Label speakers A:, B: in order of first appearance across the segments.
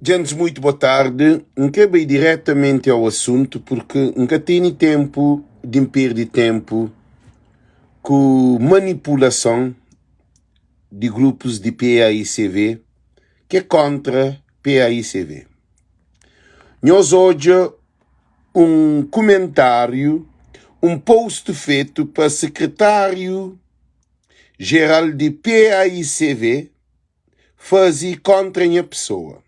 A: Djentis muito boa tarde. N kre bai diretamente ao assunto porque N ka tene tempo de N perde tempo ku manipulason di grupos di PAICV ki é kontra PAICV. Nhos odja un kumentáriu, un post fetu pa sekretáriu jeral di PAICV faze kontra nha pesoa.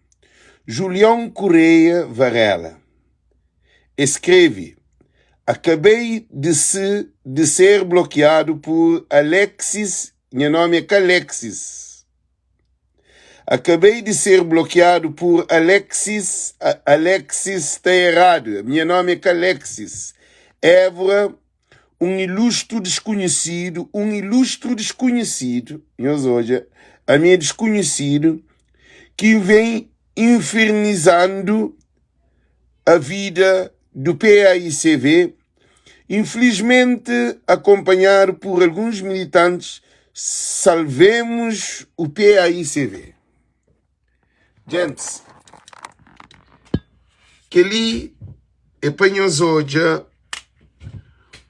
A: Julião Correia Varela E skreve, Acabei de se de ser bloqueado por Alexis, nha nome é ka Alexis. Acabei de ser bloqueado por Alexis, Alexis sta errado, nha nome é ka Alexis. Évora un ilustru diskunhesidu, un ilustru diskunhesidu, nhos odja, ami é diskunhesidu, ki vem infernizandu a vida do PAICV, infelizmente acompanhado por alguns militantes, salvemos o PAICV. Djentis, kel-li é pa nhos odja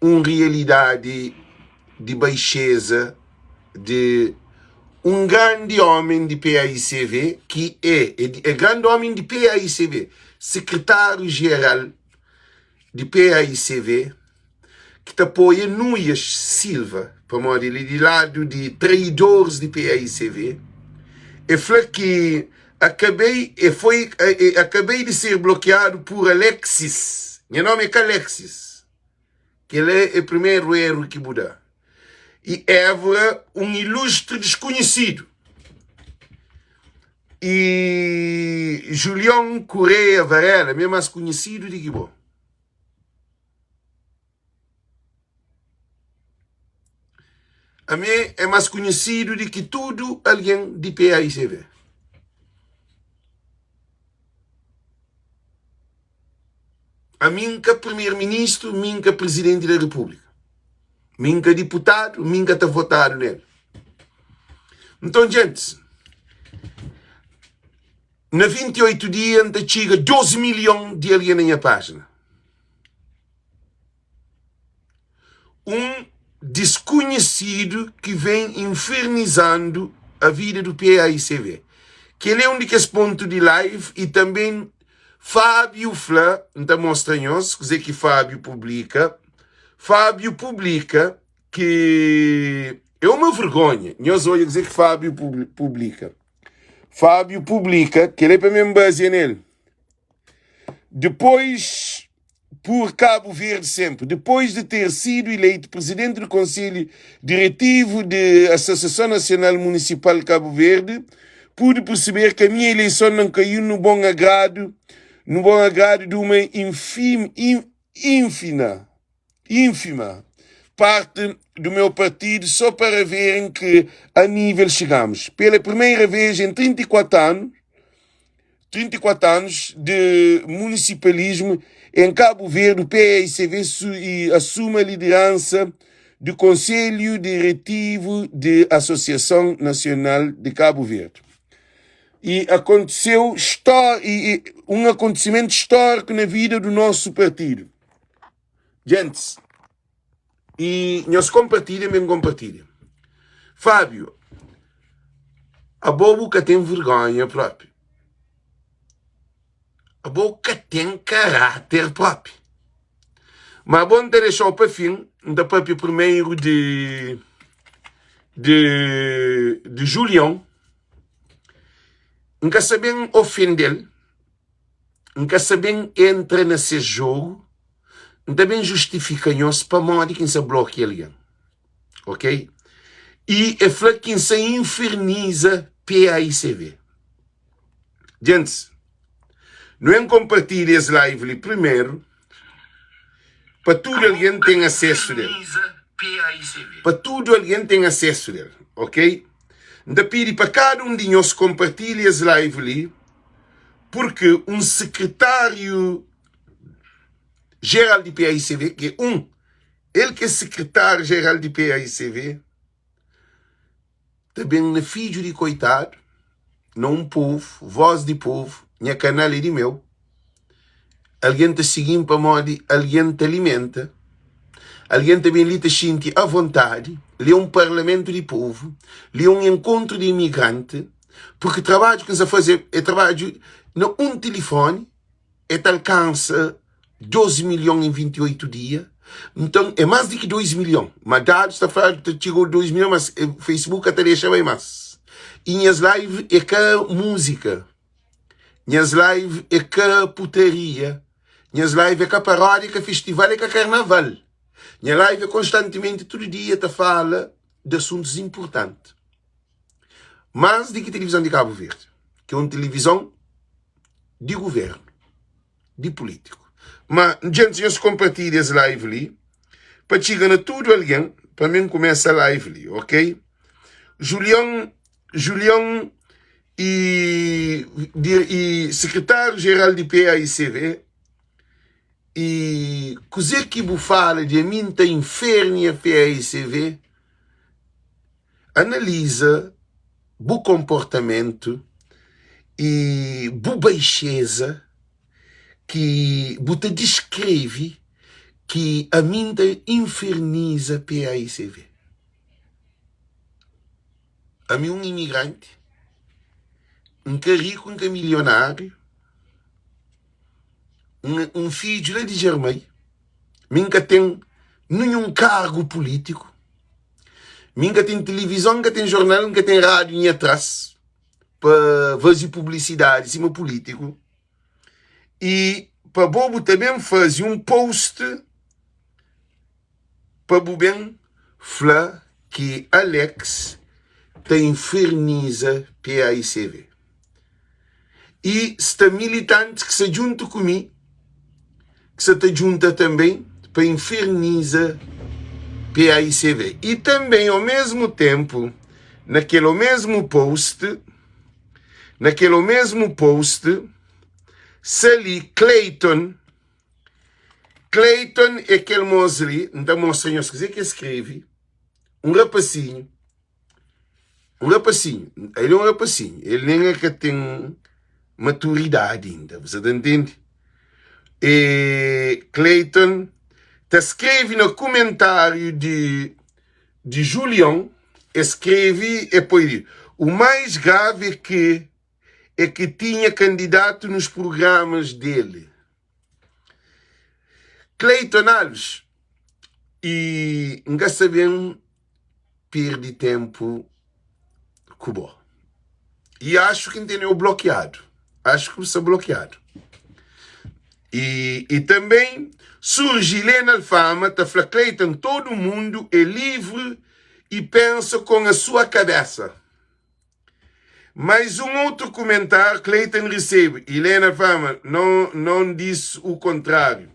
A: un rialidadi di baixeza di un grandi ómi di PAICV, ki é é grandi ómi di PAICV, sekretáriu jeral di PAICV, ki ta apoia Nuias Silva, pamodi el é di ladu di traidoris di PAICV, e fla ki akabei e foi e akabei di ser blokiadu pur Alexis, nha nomi é ka Alexis, kel la é primeru eru ki bu da, i Évora un ilustri diskunhesidu, i Julion Correia Varela mi é mas kunhesidu di ki bo. Ami é más konhesidu di ki tudu algen di PAICV. Ami N ka primeru-ministru, mi N ka prizidenti di repúblika, mi N ka diputadu, mi N ka ta votadu nel. Nton, djentis, na 28 dia N ta txiga 2 milhon di algen na nha pájina. Un diskunhesidu ki vem infernizandu a vida do PAICV. Kel é un di kes pontu di live y tanben Fábio fla, N ta mostra nhos kuze ki Fábio publika. Fábio publika ki é uma vergonha. Nhos odja kuze ki Fábio publika. Fábio publika, kel é pa mi N bazia nel. Depois por Cabo Verde sempre. Depois de ter sido eleito presidente do Conselho Diretivo de Associação Nacional Municipal de Cabo Verde, pude perceber que a minha eleição não caiu no bom agrado, no bom agrado de uma infim, ínfima, ínfima parte do meu partido só para verem que a nível chegamos. Pela primeira vez em 34 anos, 34 anos de municipalismo em Cabo Verde, o PAICV assume a liderança do Conselho Diretivo de Associação Nacional de Cabo Verde. E aconteceu um acontecimento histórico na vida do nosso partido. Gentes, e nhos konpartilha mi N konpartilha. Fábio, abo bu ka ten vergonha propi. Abo ka ten karáter propi. Ma abo N ta dexa-u pa fin, N ta papia primeru di di di Julion. N ka sa ben ofende-l. N ka sa ben entra na ses jogu, N ta ben justifika nhos pamodi ki N sa blokia algen. Ok? I e fla ki N sa inferniza PAICV. Djentis, nu en konpartilha es live li primeru pa tudu algen ten asesu del. Pa tudu algen ten asesu del. Ok? N ta pidi pa kada un di nhos konpartilha es live li Purki un sekretáriu jeral di PAICV, ki é un, el ki é sekretáriu jeral di PAICV, ta ben na fidju di koitadu, na un povu, vós di povu. Nha kanal é di meu. Algen ta sigi-m pamodi algen ta alimenta. Algen ta ben li ta xinti avontadi. Li é un parlamentu di povu. Li é un enkontru di imigranti. Purki trabadju ki N sta faze é trabadju na un tilifoni, é ta alkansa 12 milhon en 28 dia. Nton, é más di ki 2 milhon. Ma dadus ta fla ta txiga 2 milhon, mas Facebook ka ta dexa bai más. I nhas live é ka múzika. Nhas live é ka putaria. Nhas live é ka paródia, é ka festival, é ka karnaval. Nha live é konstantimenti tudu dia ta fala di asuntus inpurtanti. Más di ki tilivizon di Kabu Verdi, ki é un tilivizon di guvernu, di pulítiku. Ma djentis nhos konpartilha es live li pa txiga na tudu algen pa mi N kumesa live li, ok? Julion Julion e, di, e sekretáriu jeral di PAICV e kuzê ki bu fala di ami N ta infernia PAICV Analiza bu konportamentu i bu baixeza ki bu ta diskreve ki ami N ta inferniza PAICV. Ami un imigranti, N ka riku, N ka milionáriu, un fidju la di Djermai, mi N ka ten ninhun kargu pulítiku. Mi N ka ten tilivizon, N ka ten jornal, N ka ten rádiu nha tras pa faze publisidadi sima pulítiku. I pa bo bu ta ben faze un post pa bu ben fla ki Alex ta inferniza PAICV. I sta militantis ki sta djuntu ku mi ki sta ta djunta tanbê pa inferniza PAICV. I tanbê, ô mesmu ténpu, na kel ô mesmu post, na kel ô mesmu post, sta li Clayton, Clayton é kel môs li, N ta mostra nhos kuzê ki el skrebe, un rapasinhu, Un rapasinhu, el é un rapasinhu, el nen el ka ten maturidadi inda, bu sa ta ntende? E Clayton ta skrebe na kumentáriu di di Julion, el skrebe, el poi li, O mais grave é que é que tinha candidato nos programas dele. Clayton Alves, e N ka sa ben perde tempo ku bo. E acho ki N teneu blokiadu. Acho ki bu sta blokiadu. E, e também surge Helena Alfama ta fla Clayton todo mundo é livre e pensa com a sua cabeça. Mais um outro comentário Clayton recebe. Helena Alfama não, não disse o contrário.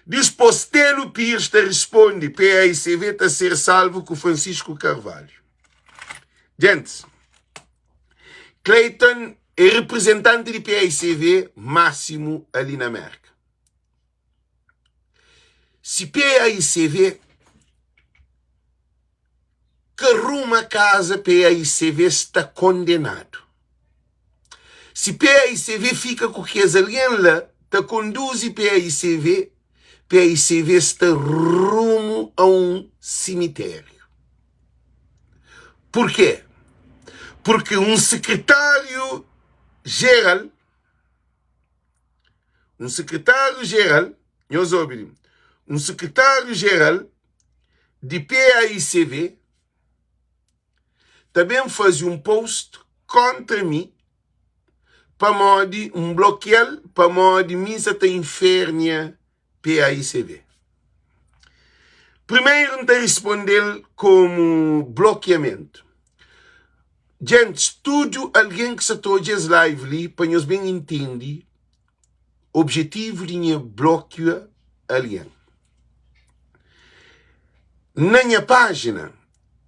A: Dispos Telo Pires ta risponde paicv ta ser salvu ku Francisco Carvalho. Djentis, Clayton é representanti di paicv máximo ali na Merka. Si paicv ka ruma kaza paicv sta kondenadu. Si paicv fika ku kes algen la ta konduzi paicv, paicv sta rumu a un simitériu. Purkê? Purki un sekretáriu jeral, un sekretáriu jeral, nhos obi li, un sekretáriu jeral di paicv ta ben faze un post kontra mi pamodi N blokia-l pamodi mi N sa ta infernia PAICV. Primeru N ta risponde-l komu blokiamentu. Djentis, tudu algen ki sa ta odja es live li pa nhos ben intende objetivu di nha blokia algen. Na nha pájina,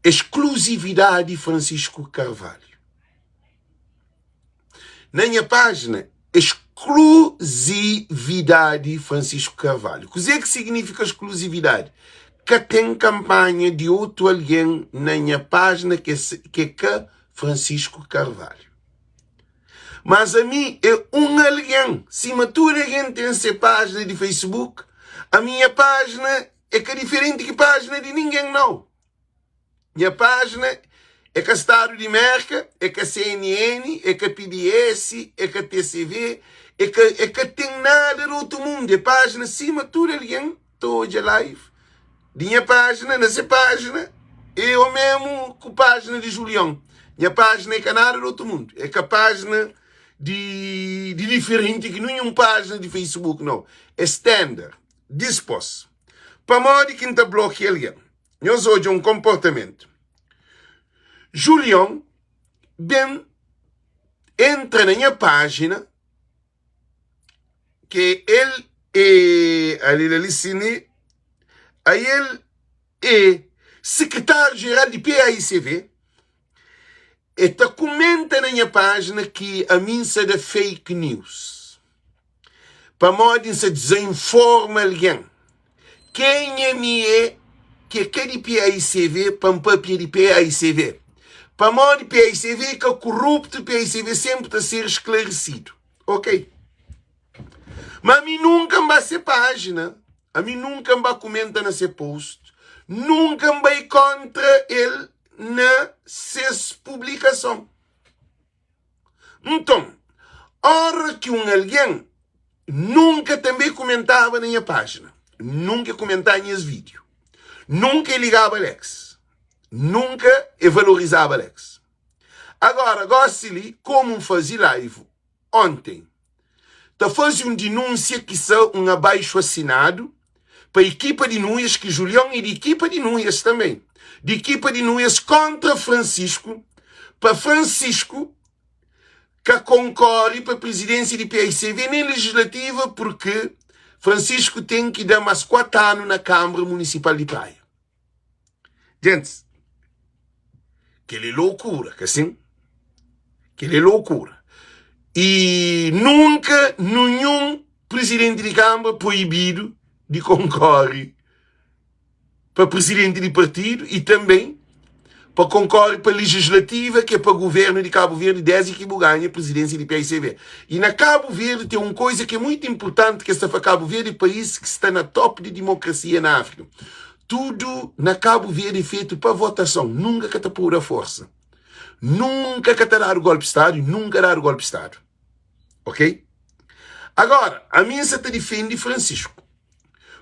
A: Exclusividade Francisco Carvalho. Na nha pájina, Exclusividade Francisco Carvalho. Kuzê ki signifika exclusividade? Ka ten kanpanha di otu algen na nha pájina ki é ka Francisco Carvalho. Mas ami é un algen, sima tudu algen ten se pájina di Facebook, ami nha pájina é ka diferenti ki pájina di ningen nau. Nha pájina é ka Stadu di Mérka, é ka CNN, é ka PBS, é ka TCV, é ka, é ka ten nada di otu mundu. É pájina sima tudu algen ta odja live di nha pájina na se pájina é o mesmu ku pájina di Julion. Nha pájina é ka nada di otu mundu, é ka pájina di, di diferenti ki ninhun pájina di Facebook, nau. É standard. Dispos, pamodi ki N ta blokia algen? Nhos odja un konportamentu. Julion ben entra na nha pájina ke el é ali la li si ni aí el é sekretáriu jeral di PAICV e ta kumenta na nha pájina ki ami N sa da fake news. Pamodi N sa dezainforma algen. Kenha mi é ki é ka di paicv pa N papia di paicv? Pamodi paicv é ka kuruptu, paicv senpri ta ser sklarisidu. Ok. Ma mi nunka N ba se pájina, ami nunka N ba kumenta na se post, nunka N bai kontra el na ses publikason. Nton, óra ki un algen nunka tanbê kumentaba na nha pájina, nunka e kumentá nhas vídiu, nunka e ligaba Alex, nunka e valorizaba Alex. Agora, gósi li, komu N faze live onten, ta faze un dinúnsia ki sa un abaixu asinadu pa ekipa di Nuias, ki Julion e di ekipa di Nuias tanbê, di ekipa di Nuias kontra Francisco, pa Francisco ka konkore pa prizidênsia di paicv nen legislativa, purke Francisco ten ki da mas 4 anu na Kanbra Munisipal di Praia. Gentis, kel é loucura, ka sin? Kel é loucura. E nunka ninhun presidenti di Kanbra proibidu di konkore pa presidenti di partidu e tanben pa konkore pa legislativa ki é pa governu di Kabu Verdi desdi ki bu ganha presidência di paicv. E na Kabu Verdi ten un koisa ki é muitu inpurtanti ki es ta fla Kabu Verdi é país ki sta na top di dimokrasia na Afrika. Tudu na Kabu Verdi é fetu pa votason, nunka ka ta podu a forsa. Nunka ka ta dadu golpi stadu e nunka dadu golpi stadu. Ok? Agora, ami N sa ta difendi Francisco.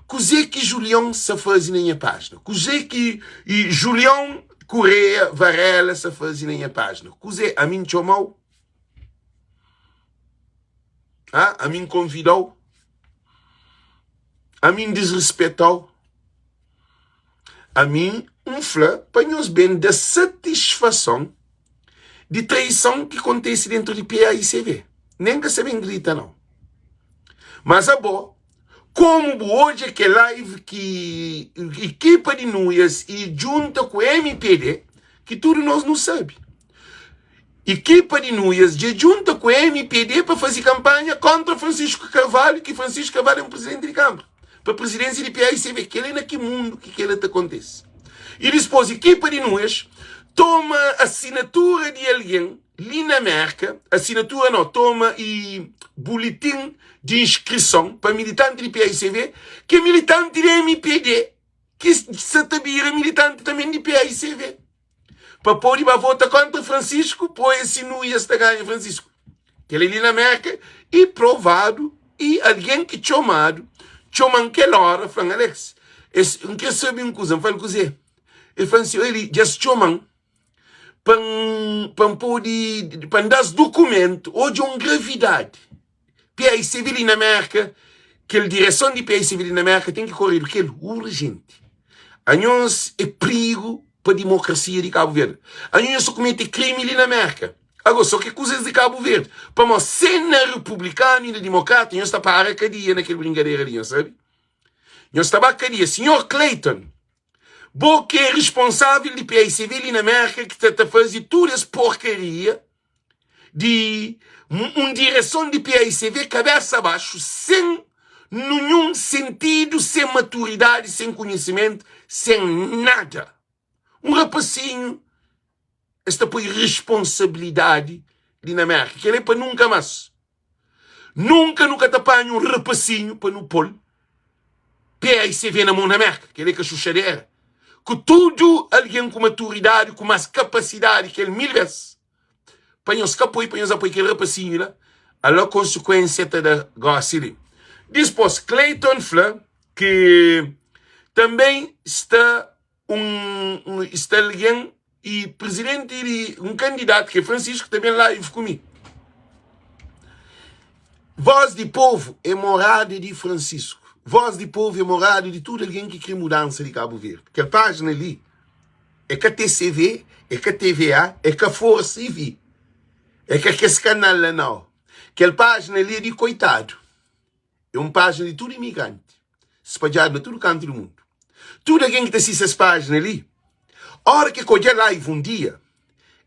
A: Kuzê ki Julião sa faze na nha pájina? Kuzê ki Julião Correia Varela sa faze na nha pájina? Kuzê? Ami N txoma-u? Ah, ami N konvida-u? Ami N disrispeta-u? Ami N fla pa nhos ben da satisfason di traison ki kontese dentru di PAICV. Nen ka sa ben grita nau. Mas abo, komu bu odja kel live ki ekipa di Nuias i djunta ku MPD, ki tudu nos nu sabe. Ekipa di Nuias dja djunta ku MPD pa faze kanpanha kontra Francisco Carvalho, ki Francisco Carvalho é un presidenti di Kanbra, pa presidência di PAICV. Kel é na ki mundu ki kel-la ta kontese? I dispôs ekipa di Nuias toma asinatura di algen li na Merka, asinatura nau, toma i bulitin di inskrison pa militanti di PAICV, ki é militanti di MPD, ki sa ta bira militanti tanben di PAICV. Pa pode ba vota kontra Francisco, poi si Nuias ta ganha Francisco. Kel li na Merka e provadu e algen ki txomadu, txoman kel ora, flan Alex, es, N kre sabe un kuza, N fal kuze? El flan si, Eli, dja-s txoman pa N, pa N pode, pa N da-s dukumentu, odja un gravidadi. PAICV li na Merka, kel direson di PAICV li na Merka ten ki koredu kel urjenti. Anhos é prigu pa dimokrasia di Kabu Verdi. Anhos nhos ta kumete krimi li na Merka. Ago, so ke kuzas di Kabu Verdi. Pamo se na republikanu i na dimokrata, nhos ta para kadia na kel bringadera li, nhos sabe? Nhos ta ba kadia. Sinhor Clayton, bo ki é responsável di PAICV li na Merka ki ta ta faze tudu es porkaria, di un direson di paicv kabesa baxu sen ninhun sentidu sen maturidadi sen konhisimentu sen nada un rapasinhu es ta poi responsabilidadi. li na Merka. Kel-li é pa nunka más. Nunka nu ka ta panha un rapasinhu pa nu pô-l PAICV na mon na Merka. Kel-li é ka xuxadera. Ku tudu algen ku maturidadi, ku más kapasidadi ki el mil bês, pa nhos ka poi, pa nhos apoi kel rapasinhu la, ala konsekuensia ta da gósi li. Dispôs, Clayton fla ki tanben sta un sta algen i presidenti di un kandidatu ki é Francisco ta ben live ku mi. Voz di povo é morada di Francisco. Voz di povo é morada di tudu algen ki kre mudansa di Cabo Verde. Kel página li é ka TCV, é ka TVA, é ka Força TV, é ka kes kanal la nau. Kel página li é di koitadu. É un pájina di tudu imigranti spadjadu na tudu kantu di mundu. Tudu algen ki ta sisti es pájina li, óra ki el ka odja live un dia,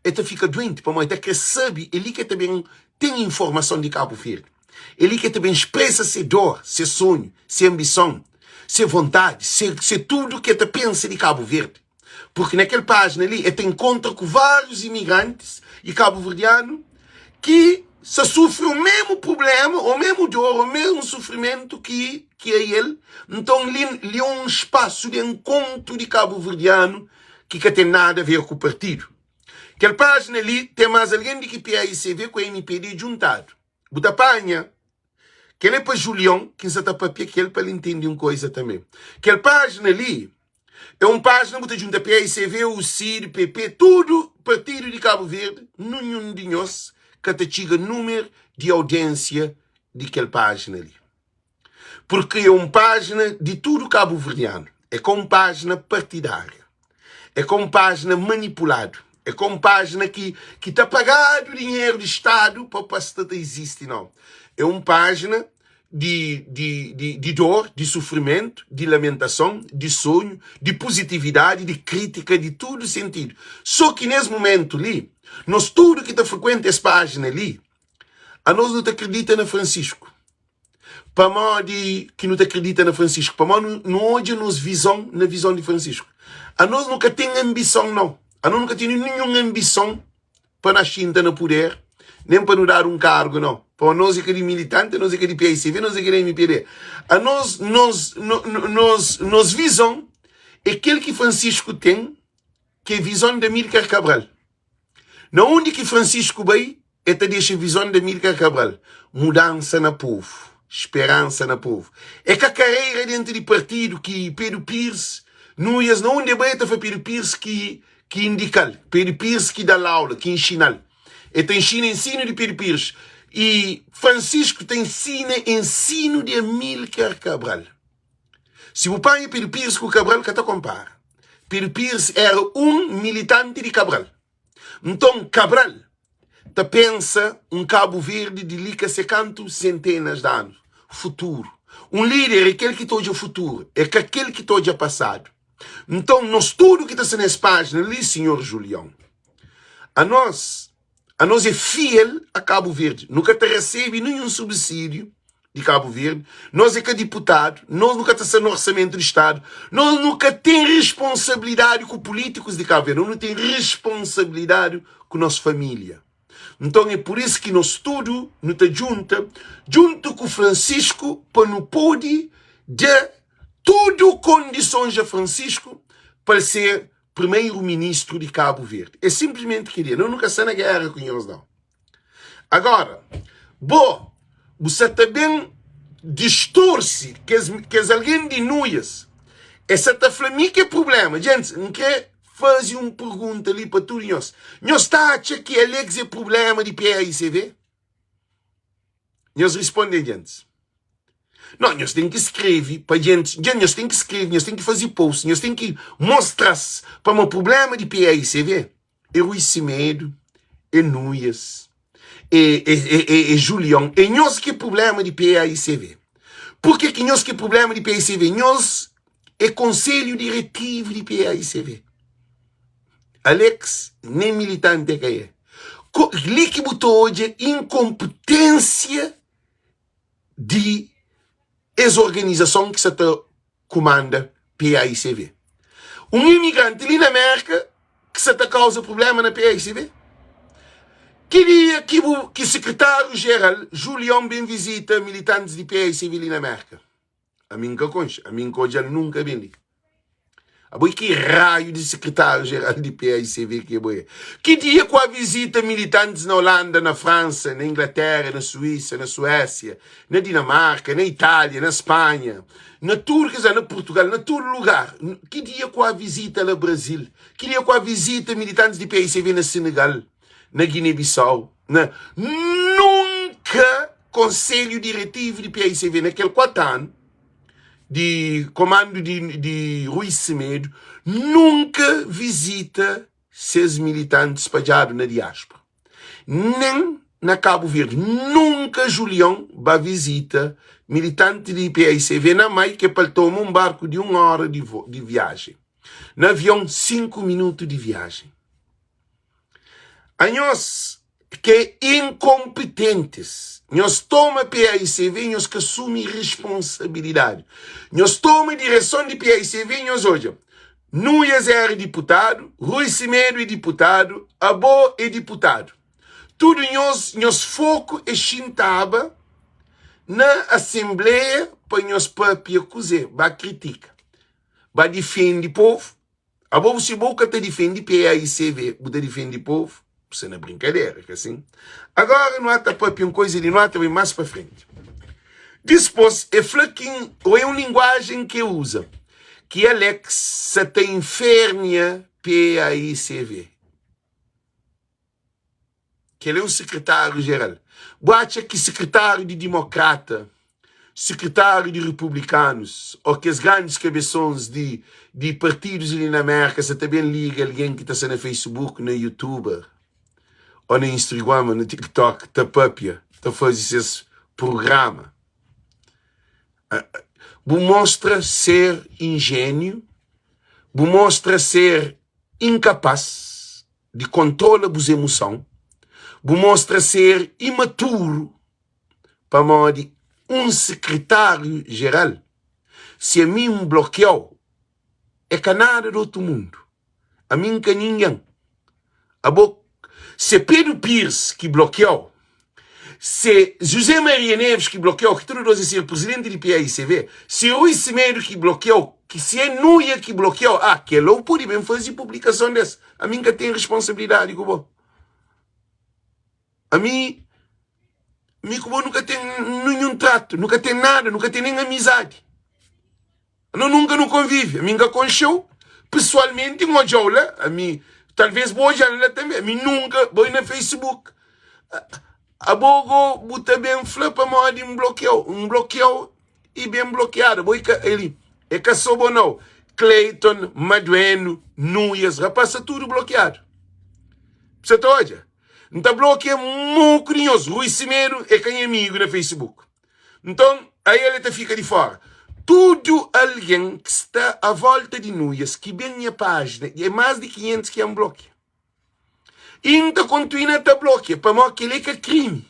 A: el ta fika duenti pamodi el ta krê sabe é li ki el ta ben ten informason di Kabu Verdi, é li ki el ta ben spresa se dor, se sonhu, se anbison, se vontadi, se tudu ki el ta pensa di Kabu Verdi. Purki na kel pájina li el ta inkontra ku várius imigrantis i kabuverdianu ki sa sufri o memu prubléma, o memu dor, o memu sufrimentu ki ki ael. Nton li li é un spasu di enkontru di kabuverdianu ki ka ten nada a ver ku partidu. Kel pájina li ten más algen di ki PAICV ku mpd djuntadu. Bu ta panha Kel é pa Julion ki N sa ta papia ku el pa el intende un koiza tanbe. Kel pájina li é un pájina bu ta djunta PAICV, UCID, PP, tudu partidu di Kabu Verdi, ninhun di nhos ka ta txiga númeru di audiénsia di kel pájina li. Purki é un pájina di tudu kabuverdianu, é ka un pájina partidária. É ka un pájina manipuladu. É ka un pájina ki, ki ta pagadu dinheru di Stadu pa pa sta ta izisti, nau. É un pájina di, di, di, di dor, di sufrimentu, di lamentason, di sonhu, di puzitividadi, di krítika, di tudu sentidu. Sô ki nes mumentu li, nos tudu ki ta frekuenta es pájina li, anos nu ta kridita na Francisku. Pamodi ki nu ta kridita na Francisco? Pamodi nu odja nos vizon na vizon di Francisco. Anos nu ka ten anbison nau. Anos nu ka tene ninhun anbison pa na xinta na puder, nen pa nu dadu un kargu nau. Pamodi nos é ka di militanti, anos é ka di PICV, nos é ka di MPD. Anos, nos, nos, nos vizon é kel ki Francisco ten, ki é vizon di Amílcar Cabral. Na undi ki Francisco bai, el ta dexa vizon di Amílcar Cabral, mudansa na povu, speransa na povu. É ka kareira dentu di partidu ki Pedro Pires, Nuias, na undi el bai el ta fla Pedro Pires ki ki indika-l, Pedro Pires ki da-l aula, ki inxina-l. El ta inxina ensinu di Pedro Pires i Francisco ta ensina ensinu di Amílcar Cabral. Si bu panha Pedro Pires ku Cabral ka ta konpara. Pedro Pires era un militanti di Cabral. Nton Cabral ta pensa un Kabu Verdi di li ka se kantu sentenas di anu, futuru. Un lider é kel ki ta odja futuru, é ka kel ki ta odja pasadu. Nton nos tudu ki ta sta nes pajina li, sinhor Julião, anos Anos é fiel a Kabu Verdi. Nu ka ta resebe ninhun subsídiu di Kabu Verdi. Nos é ka diputadu. Nos nu ka ta sta na orsamentu di Stadu. Nos nu ka ten responsabilidadi ku pulítikus di Kabu Verdi. Nos nu ten responsabilidadi ku nos família. Nton é pur isu ki nos tudu nu ta djunta djuntu ku Francisco pa nu pode da tudu kondisons a Francisco pa el ser Primeiro Ministro di Cabo Verde. É simplesmente kel-li. Nu ka sta na géra ku nhos, nau. Agora, bo, bu sa ta ben distorse kes, kes algen di Nuias. Es sa ta fla mi ki é prubléma. Gentis, N kre faze un pergunta li pa tudu nhos. Nhos ta atxa ki Alex é prubléma di PAICV? Nhos responde gentis. Não, nhos ten ki skreve pa gentis. Gen, nhos ten ki skreve, nhos ten ki faze post, nhos ten ki mostra-s pa ma problema di PAICV é Rui Semedo, é Nuias, é, é, é, é, é Julião. É nhos ki é problema di PAICV. Por que ki nhos ki é problema di PAICV? Nhos é konselhu diretivu di PAICV. Alex nem militante é ka é. Li ki bu ta odja inkonpetênsia di es organizason ki sa ta kumanda PAICV. Un imigranti li na Merka ki sa ta kauza problema na PAICV. Ki dia ki bu ki Sekretáriu Jeral Julião ben vizita militantis di PAICV li na Mérka? Ami N ka konxe, ami N ka odja-l nunka ben li. Abo é ki raiu di Sekretáriu Jeral di PAICV ki abo é? Ki dia ku a vizita militantis na Holanda, na Fransa, na Inglatéra, na Suísa, na Suésia, na Dinamarka, na Itália, na Spanha, na tudu kes na Purtugal, na tudu lugar? Ki dia ku a vizita la Brazil? Ki dia ku a vizita militantis di PAICV na Senegal, na Guiné-Bissau, na. Nunka Konselhu Diretivu di PAICV na kel 4 anu di komandu di, di Rui Semedo nunka vizita ses militantis spadjadu na diáspora, nen na Kabu Verdi. Nunka Julion ba vizita militanti di PAICV na Mai, ke pa el toma un barku di un óra di, di viajen, na avion 5 minutu di viajen. Anhos ki é inkonpitentis, nhos toma PAICV nhos ka asumi risponsabilidadi. Nhos toma direson di PAICV nhos odja, Nuias éra diputadu, Rui Semedo é diputadu, abo é diputadu. Tudu nhos, nhos foku é xintaba na asenbleia pa nhos papia kuzê? Ba kritika, ba difende povu. Abo si bo ka ta difendi PAICV, bu ta difendi povu? Bu sta na brinkadera, ka sin? Agora nu ata papia un koisa di nu ata bai mas pa frenti. Dispos e fla ki o é un linguajen ki e uza, ki Alex sa ta infernia PAICV. Kel é un sekretáriu jeral. Bu atxa ki sekretáriu di Dimokrata, sekretáriu di Republikanus ô kes grandis kabesons di di partidus li na Mérka sa ta ben liga algen ki ta sta na Facebook, na YouTuber ô na Instriguam ô na TikTok ta pâpia, ta faze ses prugrama? Bu mostra ser injéniu, bu mostra ser inkapás. di kontrola bus emoson, bu mostra ser imaturu pamodi un sekretáriu jeral si ami N blokiau é ka nada di otu mundu ami N ka ningen abo se Pedro Pires ki blokiau se José Maria Neves ki blokiau ki tudu dos é ser presidenti di PAICV se Rui Semedo ki blokiau ki se é Nuia ki blokiau ah kela u pode ben faze publikason des Ami N ka ten responsabilidadi ku bo. Ami, mi ku bo nu ka ten ninhun tratu, nu ka ten nada, nu ka ten nen amizadi. No nunka nu konvive. Ami N ka konxe-u pesoalmenti, N odja-u la, ami talvês bu odja-m la tanbê. Ami nunka, bo é na Facebook. Abo go bu ta ben fla pamodi N blokia-u. N blokia-u i ben blokiadu. Bo i ka eli e ka so bo nau. Clayton, Madueno, Nuias, rapaz sta tudu blokiadu. Sa ta odja? N ta blokia moku di nhos. Rui Semedo e ka nha amigu na Facebook. Nton, ael e ta fika di fora. Tudu algen ki sta a volta di Nuias ki ben nha pajina, e mas di 500 ki N blokia. I N ta kontinua ta blokia, pamodi kel-li é ka krimi.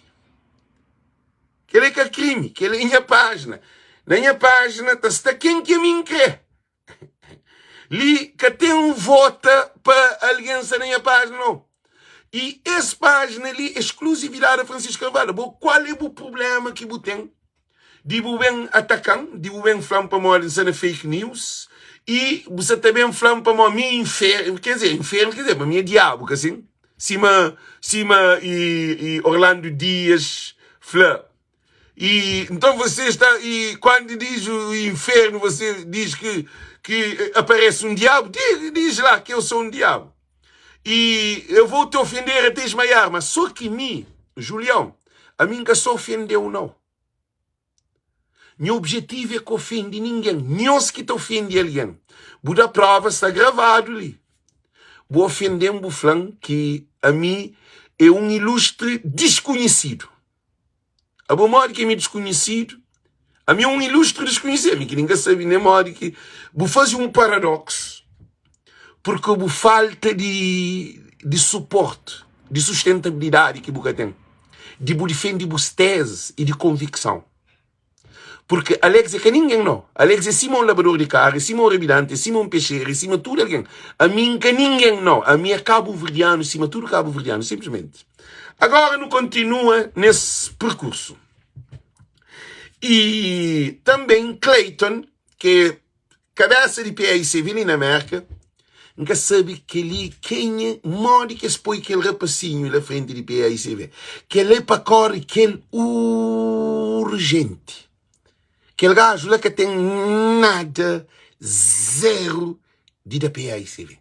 A: Kel-li é ka krimi, kel-li é nha pájina. Na nha pájina ta sta ken ki ami N krê. Li ka ten un vota pa algen sta na nha pájina, nau. I es pájina li é sklusividadi Francisco Carvalho. Bo, kual é bu prubléma ki bu ten? Di bu ben ataka-m, di bu ben fla-m pamodi N sta na fake news i bu sa ta ben fla-m pamodi mi é infernu, ker dizer, infernu ker dizer ma mi é diabu, ka sin? Sima, sima i, i Orlando Dias fla. E então você está, e quando diz o inferno, você diz que, que aparece um diabo, diz, diz lá que eu sou um diabo. E eu vou te ofender até esmaiar, mas só que mi, Julião, a mim ka só ofendeu não. Nha objetivo é ka ofende ninguém. Nhos ki ta ofende alguém. Bu da prova, sta gravado li. Bu ofendem, bu flam ki a mi é um ilustre desconhecido. Abo modi ki ami é desconhecido? Ami é um ilustre desconhecido, ami ki ninguém sabe nem modi ki bu faze um paradoxo porque bu falta di di suporte, di sustentabilidade ki bu ka ten, di bu difende bus tezes e di konvikson. Porque Alex é ka ninguém não. Alex é sima um labador di carro, é sima um rabidante, é sima um peixeiro, é sima tudo alguém. Ami n ka ninguém não. Ami é cabo-verdiano sima tudo cabo-verdiano, simplesmente. Agora nu kontinua nes perkursu. I tanben Clayton, ki é kabesa di PAICV li na Merka, N ka sabe kel-li kenha, modi ki es poi kel rapasinhu la frenti di PAICV. Kel-la é pa kóre kel urjenti. Kel gaju la ka ten nada, zeru di da PAICV.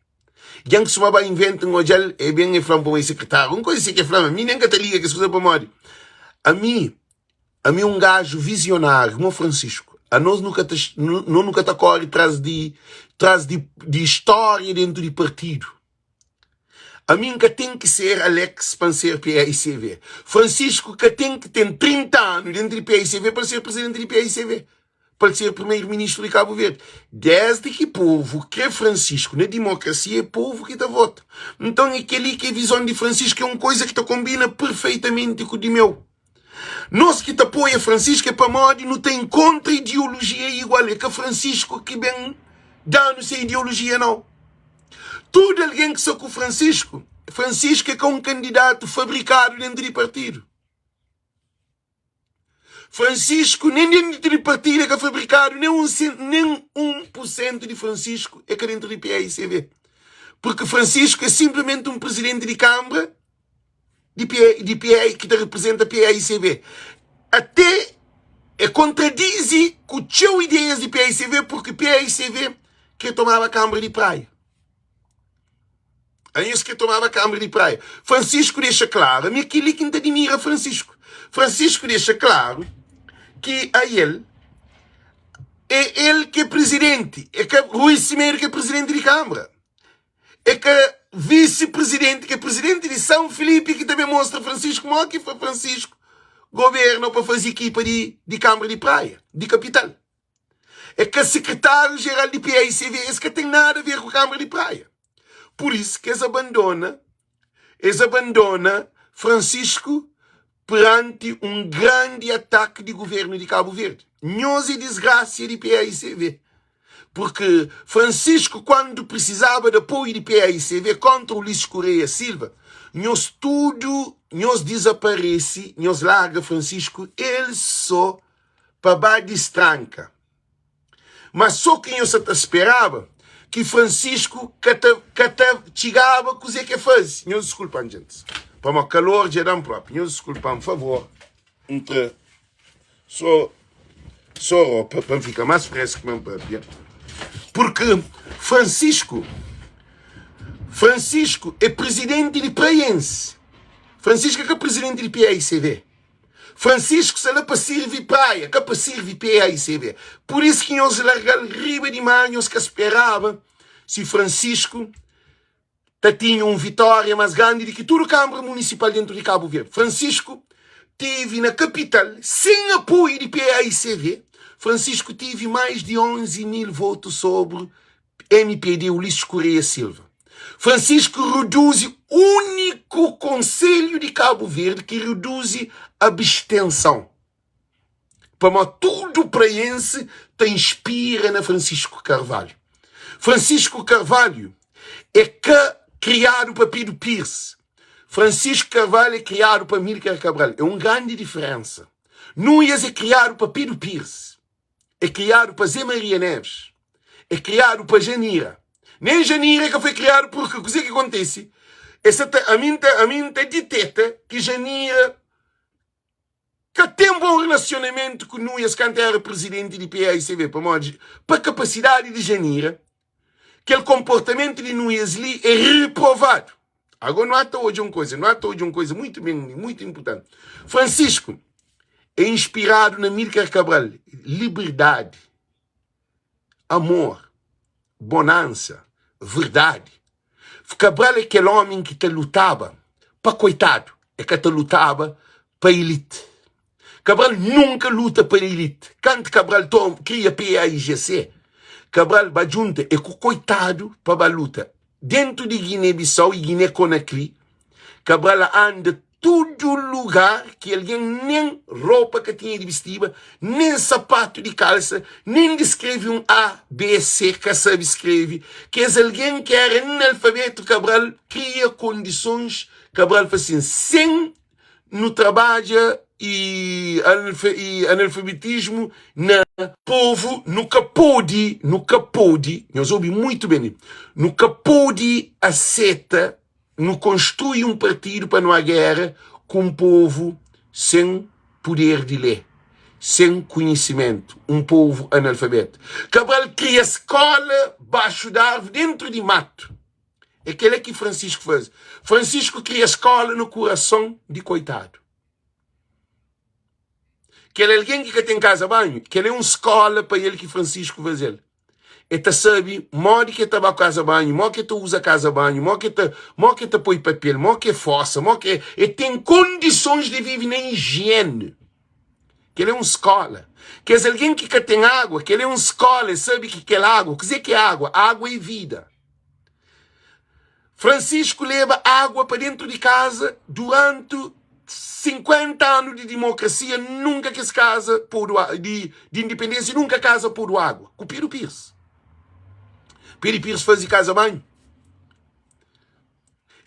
A: Dja N kustuma ba inventa, N odja-l, e ben e fla-m pamodi sekretáriu. Un koza si ki e fla-m, ami nen N ka ta liga kes kuza pamodi ami Ami é un gaju vizionáriu, mo Francisco. Anos nu ka ta, no nu ka ta kóre tras di, tras di, di história dentu di partidu. Ami N ka ten ki ser Alex pa N ser PAICV. Francisco ka ten ki ten 30 anu dentu di PAICV pa el ser prizidenti di PAICV. Pa el ser primeiro ministru di Cabo Verde. Desdi ki povu kre Francisco na dimokrasia é povu ki ta vota. Nton é keli ki é vizon di Francisco, é un koiza ki ta konbina perfeitamenti ku di meu. Nos ki ta apoia Francisco é pamodi nu ta enkontra ideologia igual. É ka Francisco ki ben da-nu se ideologia, nau. Tudu algen ki sta ku Francisco, Francisco é ka un kandidatu fabrikadu dentu di partidu. Francisco nen dentu di partidu é ka fabrikadu, nen un nen un pur sentu di Francisco é ka dentu di PAICV. Purki Francisco é sinplimenti un prizidenti di kanbra di P, di PA, ki ta representa PAICV. Até é kontradize ku txeu ideias di PAICV, porque PAICV kre tomaba Kambra di Praia. Anhos kre tomaba Kambra di Praia. Francisco dexa klaru, ami é keli ki N ta admira Francisco. Francisco dexa klaru ki a el é el ki é presidenti, é ka Rui Semedo ki é presidenti di Kambra. É ka visi-prizidenti ki é prizidenti di San Filipi ki ta ben mostra Francisco mo ki Francisco governa pa faze ekipa di di Kambra di Praia, di kapital. É ka sekretáriu jeral di PAICV, es ka ten nada a ver ku Kambra di Praia. Pur isu ki es abandona, es abandona Francisco peranti un grandi ataki di governu di Kabu Verdi. Nhos é disgrasia di PAICV. Purki Francisco kuandu prisizaba di apoiu di PAICV kontra Ulisses Correia Silva, nhos tudu nhos dizaparesi, nhos larga Francisco el so pa ba distranka. Ma so ki nhos sa ta speraba ki Francisco ka ta ka ta txigaba kuze ke faze. Nhos diskulpa-m djentis, pamodi kalor dja da-m propi. Nhos diskulpa-m, favor, N tra so so ropa pa N fika más fresku pa N papia. Purki Francisco Francisco é prizidenti di Praiense. Francisco é ka prizidenti di PAICV. Francisco sta la pa sirvi Praia, ka pa sirvi PAICV. Pur isu ki nhos larga-l riba di mar, nhos ka speraba si Francisco ta tinha un vitória más grandi di ki tudu Kanbra Munisipal dentu di Kabu Verdi. Francisco tevi na kapital, sen apoiu di PAICV, Francisco tevi mais di 11 mil votu sobri mpd Ulisses Correia Silva. Francisco reduzi úniku konselhu di Kabu Verdi ki reduzi abstenson. Pamodi tudu praiense ta inspira na Francisco Carvalho. Francisco Carvalho é ka kriadu pa Pedro Pires. Francisco Carvalho é kriadu pa Amílcar Cabral. É un grandi diferensa. Nuias é kriadu pa Pedro Pires. É kriadu pa Zé Maria Neves. É kriadu pa Janira. Nem Janira ka foi kriadu porque kuzê ki kontise? E sa ta, ami N ta, ami N ta diteta ki Janira ka ten bon relasionamentu ku Nuias kantu era prizidenti di PAICV pamodi pa kapasidadi di Janira kel konportamentu di Nuias li é reprovadu. Agora nu ata odja un koza, nu ata odja un koza muitu ben, muitu inpurtanti. Francisco é inspiradu na Amílcar Cabral, liberdadi, amor, bonansa, verdadi. Cabral é kel ómi ki ta lutaba pa koitadu, é ka ta lutaba pa elite. Cabral nunka luta pa elite. Kantu Cabral toma, kria PAIGC, Cabral ba djunta é ku koitadu pa ba luta. Dentu di Guiné-Bissau y Guiné-Conakry, Cabral anda tudu lugar ki algen nen ropa ka tinha di bistiba, nen sapatu di kalsa, nen di skrebe un A, B, C ka sabe skrebe. Kes algen ki era analfabetu, Cabral kria kondisons, Cabral fla sin, sen. nu trabadja i analfabetismu na povu. Nu ka pode, nu ka pode, nhos obi muitu ben li, nu ka pode aseta nu konstrui un partidu pa nu a géra ku un povu sen puder di lé, sen konhisimentu, un povu analfabetu. Cabral kria skóla baxu di arvi, dentru di matu. É kel-la ki Francisco faze. Francisco kria skóla na kurason di koitadu. Kel algen ki ka ten kaza banhu, kel-la é un skóla pa el ki Francisco faze-l. El ta sabe modi ki el ta ba kaza banhu, modi ki el ta uza kaza banhu, modi ki el ta, modi ki el ta poi papel, modi ki el forsa, modi ki el ten kondisons di vive na ijiene. Kel-la é un skóla. Kes algen ki ka ten agua, kel-la é un skóla, el sabe ki kel agua, kuzê ki é agua? Agua é vida. Francisco leba água pa dentro di kaza duranti 50 anu di dimokrasia nunka kes kaza podu di, di independência nunka kaza podu água ku Pedro Pires. Pedro Pires faze kaza banhu.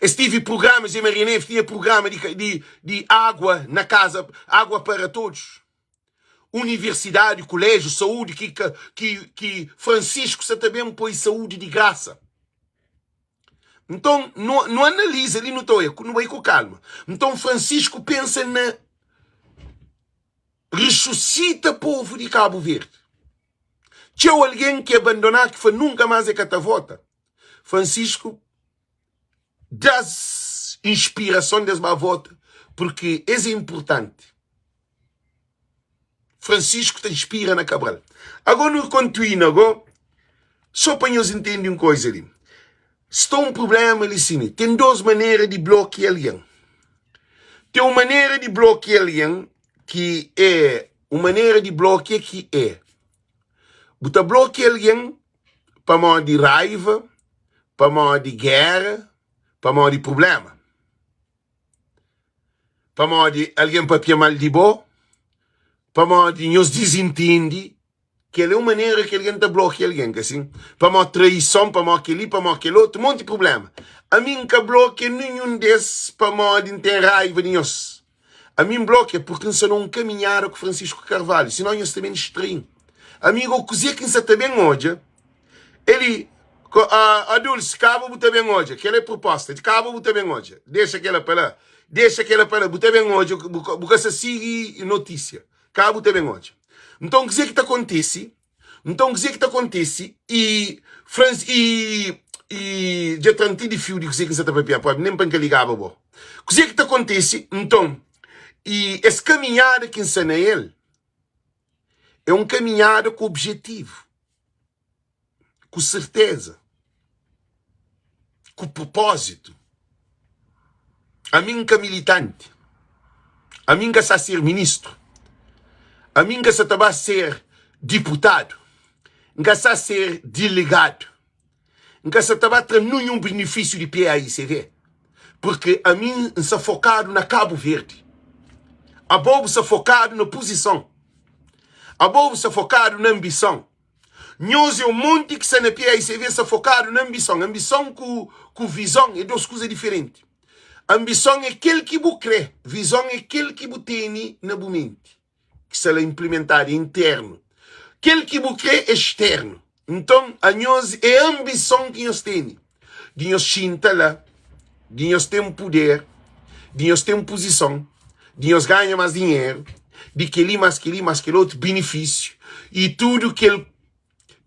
A: Es tive programas, Zé Maria Neves tinha programa di, di, di água na casa, água para todos. Universidade, colégio, saúde, ki, ki, ki Francisco sa ta ben poi saúde di graça. Nton, nu, nu analiza li, nu ta oia, nu bai ku kalma. Nton, Francisco pensa na resusita povu di Cabo Verde. Txeu algen ki abandoná, ki fla nunka más e ka ta vota. Francisco da-s inspirason des ba vota, porque es é importanti. Francisco ta inspira na Cabral. Agora nu kontinua go, só pa nhos intende un koisa li. Sta un problema li sini. Ten dos manera di blokia algen. Ten un manera di blokia algen ki é un manera di blokia ki é bu ta blokia algen pamodi raiva, pamodi géra, pamodi prubléma. Pamodi algen papia mal di bo, pamodi nhos dizintende, kel é un manera ki algen ta blokia algen, ka sin? Pamodi traison, pamodi kel-li, pamodi kel otu, monti prubléma. Ami N ka blokia ninhun des pamodi N ten raiva di nhos. Ami N blokia purki N sta na un kaminhada ku Francisco Carvalho, sinon nhos ta ben distrai-m. Ami go kuzê ki N sa ta ben odja? Eli, a Dulce, kaba bu ta ben odja. Kel é proposta. Kaba bu ta ben odja. Dexa kela pa la. Dexa kela pa la. Bu ta ben odja. Bu ka sa sigi notísia. Kaba bu ta ben odja. Nton, kuzê ki ta kontise? Nton, kuzê ki ta kontise? I, Frans, i, i, dja tra-m ti di fiu di kuzê ki N sa ta papia propi, nen pa N ka ligaba bo. Kuzê ki ta kontise? Nton, i es kaminhada ki N sa na el, é un kaminhada ku objetivu. Ku serteza, ku propózitu. Ami N ka militanti, ami N ka sa ser ministru, ami N ka sa ta ba ser diputadu, N ka sa ser delegadu, N ka sa ta ba tra ninhun benefísiu di PAICV, purki ami N sa fokadu na Kabu Verdi. Abo bu sa fokadu na puzison, abo bu sa fokadu na anbison. Nhos é un monti ki sta na PAICV sta fokadu na anbison. Anbison ku, ku vizon é dos kuza diferenti. Anbison é kel ki bu kre, vizon é kel ki bu tene na bu menti, ki sta la inplimentadu, é internu. Kel ki bu kre é externu. Nton, anhos é anbison ki nhos tene di nhos xinta la, di nhos ten puder, di nhos ten puzison, di nhos ganha más dinheru, di kel-li más kel-li más kel otu benefísiu i tudu kel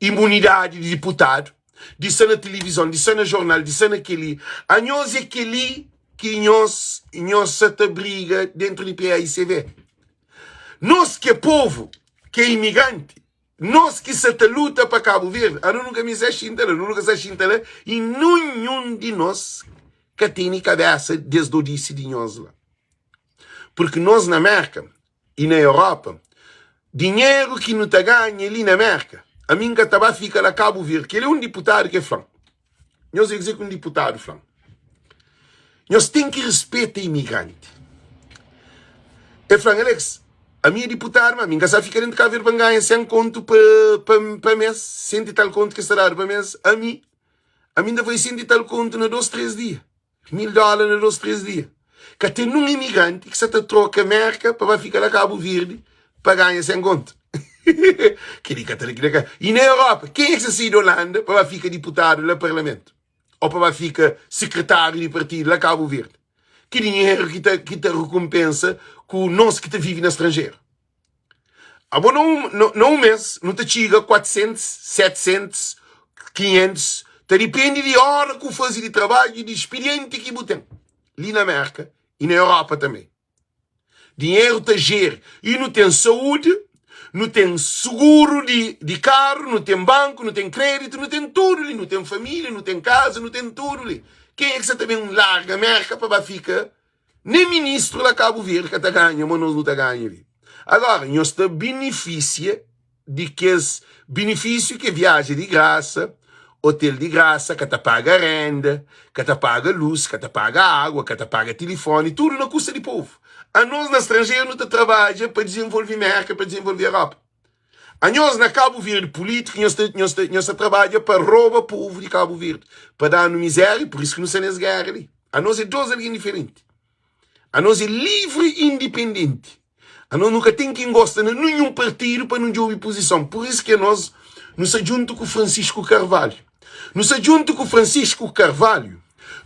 A: imunidadi di diputadu, di sta na tilivizon, di sta na jornal, di sta na kel-li. Anhos é kel-li ki nhos nhos sa ta briga dentru di PAICV. Nos ki é povu, ki é imigranti, Nos ki sa ta luta pa Kabu Verdi, anu nu ka meste xinta la, nu ka sa xinta la i ninhun di nos ka tene kabesa des dodisi di nhos la. Purki nos na Merka i na Europa, dinheru ki nu ta ganha li na Merka, ami N ka ta ba fika la Kabu Verdi. Kel é un diputadu ki fla-m. Nhos é kuzê ki un diputadu fla-m. Nhos ten ki rispeta imigranti. El fla-m, Alex, ami é diputadu, ma ami N ka sa fika dentu Kabu Verdi pa N ganha 100 kontu pa, pa, pa mês, 100 i tal kontu ki es ta dadu pa mês. Ami, ami N ta faze 100 i tal kontu na dôs, três dia. 1000 dólar na dôs, três dia. Ka ten nun imigranti ki sa ta troka Merka pa ba fika la Kabu Verdi pa ganha 100 kontu. Kel-li ka ta da, kel-li ka. I na Europa, kenha ki sa sai di Holanda pa ba fika diputadu la parlamentu? Ou pa ba fika sekretáriu di partidu la Kabu Verdi? Ki dinheru ki ta, ki ta rekompensa ku nos ki ta vive na stranjeru? Abo na un, na un mês nu ta txiga 400, 700, 500, ta dipende di óra ku faze di trabadju i di spirienti ki bu ten li na Merka i na Europa tanbe. Dinheru ta jeri i nu ten saúdi, nu ten suguru di, di karu, nu ten banku, nu ten kreditu, nu ten tudu li, nu ten família, nu ten kaza, nu ten tudu li. Kenha ki sa ta ben larga Merka pa ba fika Nen ministru la Kabu Verdi ka ta ganha ma nos nu ta ganha li. Agora, nhos ta benefisia di kes benefisiu ki é viaja di grasa, hotel di grasa, ka ta paga renda, ka ta paga lus, ka ta paga agua, ka ta paga tilifoni, tudu na kusta di povu. Anos na stranjeru nu ta trabadja pa dizenvolve Merka, pa dizenvolve Europa. Anhos na Kabu Verdi pulítiku nhos ta, nhos ta, nhos ta trabadja pa roba povu di Kabu Verdi, pa da-nu mizéria, pur isu ki nu sta nes géra li. Anos é dos algen diferenti. Anos é livri i indipendenti. Anos nu ka ten ki ngosta na ninhun partidu pa nu djobe puzison. Pur isu ki anos nu sta djuntu ku Francisco Carvalho. Nu sta djuntu ku Francisco Carvalho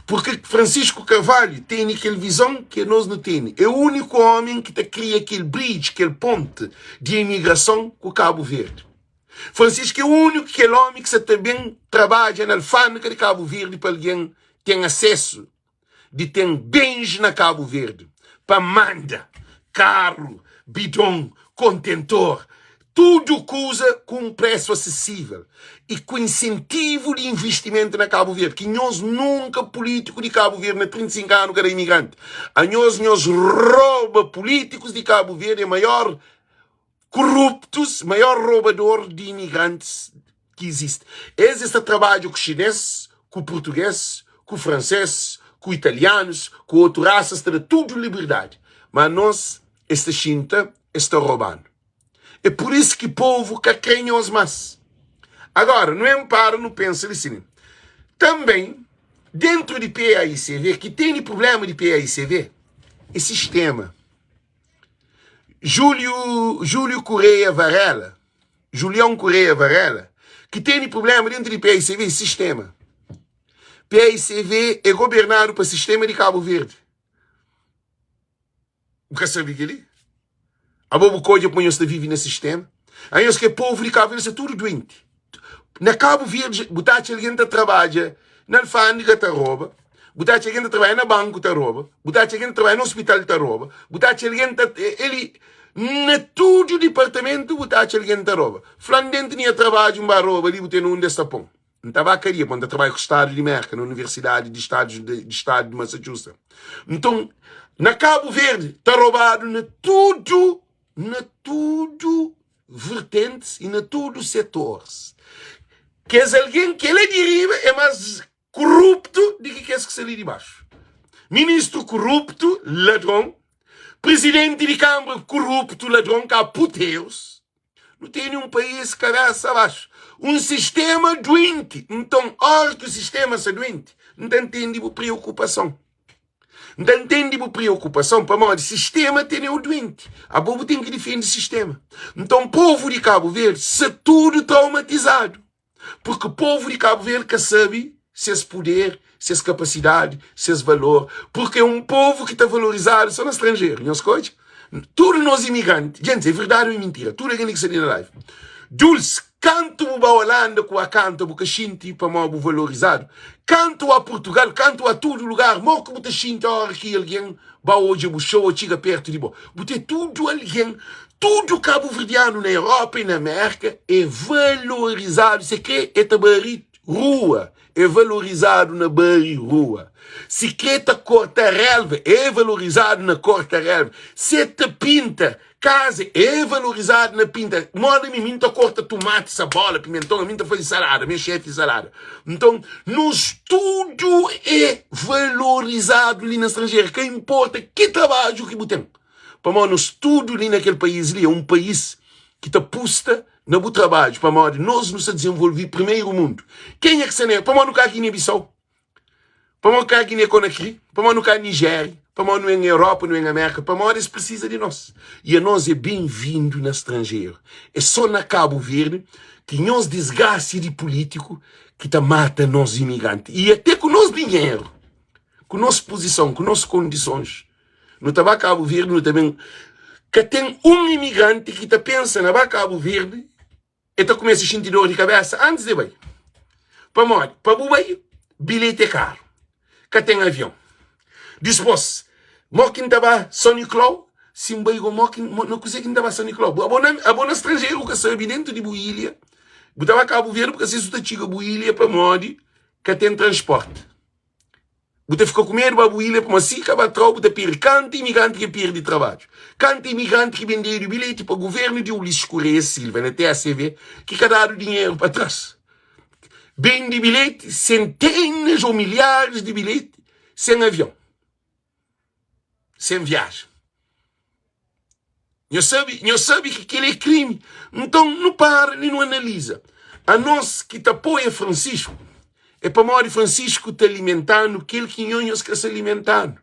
A: Purki Francisco Carvalho tene kel vizon ki anos nu tene. É úniku ómi ki ta kria kel bridge, kel ponte di emigrason ku Kabu Verdi. Francisco é úniku kel ómi ki sa ta ben trabadja na alfândega di Kabu Verdi pa algen ten asesu di ten bens na Kabu Verdi pa manda karu, bidon, kontentor, tudu kuza ku un presu asesível i ku insentivu di investimentu na Kabu Verdi ki nhos nunka pulítiku di Kabu Verdi na 35 anu ka da imigranti. Anhos nhos roba pulítikus di Kabu Verdi é maior Kuruptus, maior robador di imigrantis ki izisti. Es es ta trabadja ku xinês, ku purtugês, ku fransês, ku italianus, ku otu rasas, ta da tudu liberdadi. Ma anos es ta xinta, es ta roba-nu. É pur isu ki povu ka kre nhos más. Agora, nu enpara nu pensa li sin. Tanben, dentru di PAICV, ki tene prublema di PAICV, é sistema. Júlio, Júlio Correia Varela, Julião Correia Varela, ki tene problema dentro di PAICV, sistema. PAICV é gobernadu pa sistema di Cabo Verde. Bu ka sabe kel-li? Abo bu ka odja kuma nhos ta vive na sistema? Anhos ki é povu di Cabo Verde sta tudu duenti. Na Cabo Verde bu ta atxa algen ta trabadja na alfândega ta roba, bu ta atxa algen ta trabadja na banku ta roba, bu ta atxa algen ta trabadja na hospital ta roba, bu ta atxa algen ta eli na tudu dipartamentu bu ta atxa algen ta roba. Fla-m dentu di nha trabadju N ba roba li bu ten undi es ta pô-m. N ta ba kadia pô N ta trabadja ku stadu di Merka na Universidadi di Stadu di Stadu di Massachusetts. Nton na Cabo Verde ta robadu na tudu na tudu vertentis i na tudu setores. Kes algen ki é la di riba é más koruptu di ki kes ki sta li di baxu. Ministru koruptu, ladron, prizidenti di kanbra koruptu, ladron, ka puterus. Nu tene un país kabésa baxu, un sistéma duenti. Nton, óras ki sistéma sta duenti, N ta ntende bu preokupason. N ta ntende bu preokupason pamodi sistema teneu duenti. Abo bu ten ki difende sistema. Nton povu di Kabu Verdi sa tudu traumatizadu purki povu di Kabu Verdi ka sabe ses puder, ses kapasidadi, ses valor, purki é un povu ki ta valorizadu so na stranjeru. Nhos ka odja? Tudu nos imigranti, djenti, é verdadi ou é mintira? Tudu algen li ki sta li na live. Dulce, kantu bu ba Holanda ku a kanta bu ka xinti pamodi bu valorizadu? Kantu a Portugal, kantu a tudu lugar, mo ki bu ta xinti ora ki algen ba odja bu show ou txiga pertu di bo? Bu ten tudu algen, tudu kabuverdianu na Europa e na Merka é valorizadu, se kre é ta bari rua, é valorizadu na bari rua. Si kre ta korta relva, é valorizadu na korta relva. Se ta pinta kaza, é valorizadu na pinta. Moda mi, mi N ta korta tumati, sabola, pimenton, mi N ta faze salada, mi é xefi di salada. Nton, nos tudu é valorizadu li na stranjeru, ka inporta ki trabadju ki bu ten. Pamodi nos tudu li na kel país li é un país ki ta pusta na bu trabadju pamodi nos nu sta dizenvolvi primeru mundu. Kenha ki sta na pamodi nu ka Guiné-Bissau? Pamodi ka Guiné-Conakry? Pamodi nu ka Nigéria? Pamodi nu é na Europa, nu é na Amérika, pamodi es prisiza di nos. I anos é ben-vindu na stranjeru. É sô na Kabu Verdi ki nhos disgrasia di pulítiku ki ta mata nos imigranti. I até ku nos dinheru, ku nos puzison, ku nos kondisons, nu ta ba Kabu Verdi, nu ta ben. Ka ten un imigranti ki ta pensa na ba Kabu Verdi E ta kumesa xinti dor di kabesa antis di bai. Pamodi? Pa bu bai, bilheti é karu, ka ten avion. Dispôs, mo ki N ta ba São Nicolau? Si N bai go, mo ki, na kuzê ki N ta ba São Nicolau? Abo na, abo na stranjeru bu ka sabe dentu di bu ilha, bu ta ba Kabu Verdi bu ka sabe si bu ta txiga bu ilha pamodi ka ten transporti. Bu ta fika ku medu ba bu ilha pamodi si ka ba trau bu ta pirdi. Kantu imigranti ki pirdi trabadju? Kantu imigranti ki bendedu bilheti pa guvernu di Ulisses Correia Silva na TACV ki ka dadu dinheru pa tras? Bendi bilheti, sentenas ou milharis di bilheti sen avion, sen viaja. Nhos sabe, nhos sabe ki kel é krimi. Nton, nu para li nu analiza. Anos ki ta apoia Francisco, é pamodi Francisco ta alimenta-nu kel ki nho nhos ka sa alimenta-nu.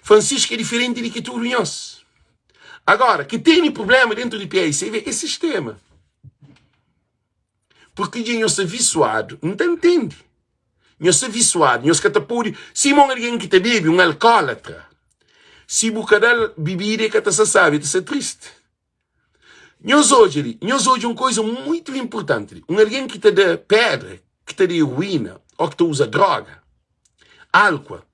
A: Francisco é diferenti di ki tudu nhos. Agora, ki tene problema dentru di PAICV é sistema. Porque dja nhos sta visuadu, N ta ntende. Nhos sta visuadu, nhos ka ta pode. Sima un algen ki ta bebe, un alkólatra, si bu ka da-l bibida, el ka ta sta sábi, el ta sta tristi. Nhos odja li, nhos odja un kuza mutu inportanti li. Un algen ki ta da pédra, ki ta da eruína ô ki ta uza dróga, álkua,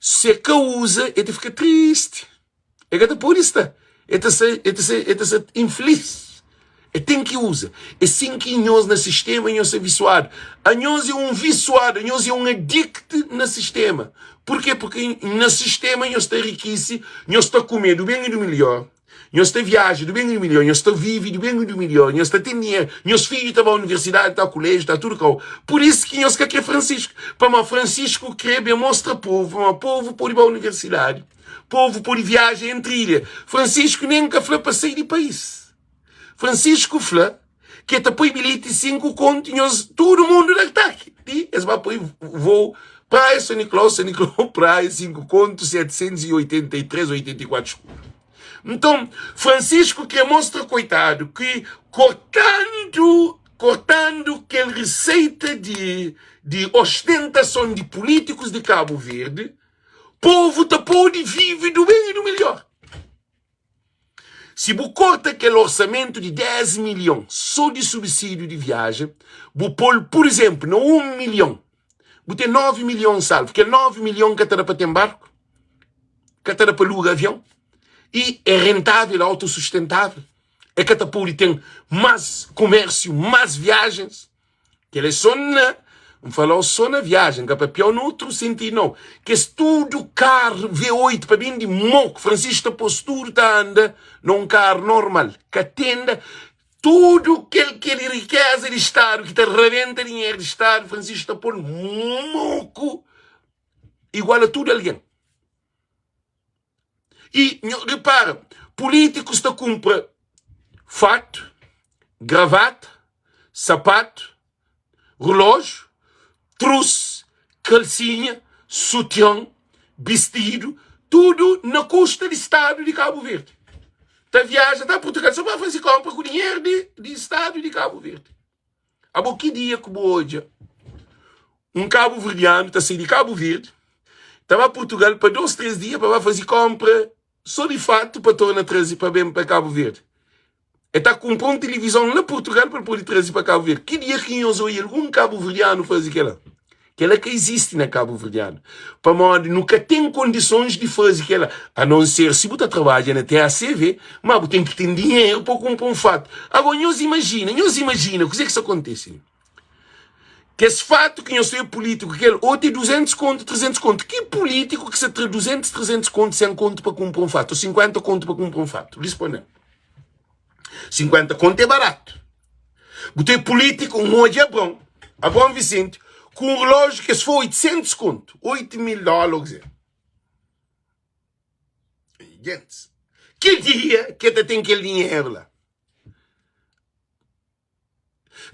A: si el ka uza, el ta fika tristi. E ka ta pode sta, e ta sta, e ta sta, e ta sta infilis. E ten ki uza. É sin ki nhos na sistema nhos sta visuadu. Anhos é un visuadu, anhos é un adikt na sistema. Purke? Purke na sistema nhos ta rikisi, nhos ta kume du ben i du milhor, nhos ta viaja du ben i du milhor, nhos ta vive du ben i du milhor, nhos ta ten dinheru, nhos fidju ta ba universidadi, ta kuleju, ta tudu kau. Pur isu ki nhos ka kre Francisco. Pamodi Francisco kre ben mostra povu ma povu pode ba universidadi. Povu pode viaja entri ilha. Francisco nen ka fla pa sai di país. Francisco fla ki e ta poi bilheti 5 kontu nhos tudu mundu da ataki. Ti es ba poi voo Praia São Nicolau, São Nicolau Praia 5 kontu 783 84 escudo. Nton Francisco kre mostra koitadu ki kortandu kortandu kel riseita di di ostentason di pulítikus di Kabu Verdi Povu ta pode vive du ben i du melhor. Si bu korta kel orsamentu di 10 milhon so di subsídiu di viajen, bu pô-l, pur izenplu, na 1 milhon, bu ten 9 milhon salvu. Kel 9 milhon ka ta da pa ten barku, ka ta da pa luga avion i é rentável, autosustentável. É ka ta pode ten más kumérsiu, más viajens. Kel é só na, N fala-u só na viajen, ka papia-u na utru sentidu nau. Kes tudu karu V8 pa ben di moku, Francisco ta pô-s tudu ta anda na un karu normal, ka tenda tudu kel kel rikeza di stadu ki ta rabenta dinheru di stadu, Francisco ta pô-l moku igual a tudu algen. I nho repara, pulítikus ta kunpra fatu, gravata, sapatu, rulójiu, trus, kalsinha, sutian, bistidu, tudu na kusta di Stadu di Kabu Verdi. Ta viaja ta Purtugal so pa fase konpra ku dinheru di di Stadu di Kabu Verdi. Abo ki dia ku bu odja un kabuverdianu ta sai di Kabu Verdi ta ba Purtugal pa 2, 3 dia pa ba faze konpra so di fatu pa torna traze pa ben pa Kabu Verdi? E ta kunpra un tilivizon la Purtugal pa el pode traze pa Kabu Verdi. Ki dia ki nhos oia algun kabuverdianu faze kela? Kela ka izisti na kabuverdianu pamodi nu ka ten kondisons di faze kela a non ser si bu ta trabadja na TACV ma bu ten ki ten dinheru pa kunpra un fatu. Agora nhos imajina, nhos imajina kuze ki sta kontise li. Kes fatu ki nhos ta pulitiku kel otu é 200 kontu, 300 kontu. Ki pulitiku ki sa tra 200, 300 kontu, 100 kontu pa kunpra un fatu, 50 kontu pa kunpra un fatu? Risponde-m. 50 kontu é baratu. Bu tem político, um odja Abrão, Abrão Vicente, com um relógio que se for 800 conto, 8 mil dólares. Gente, que dia que tá tem aquele dinheiro lá?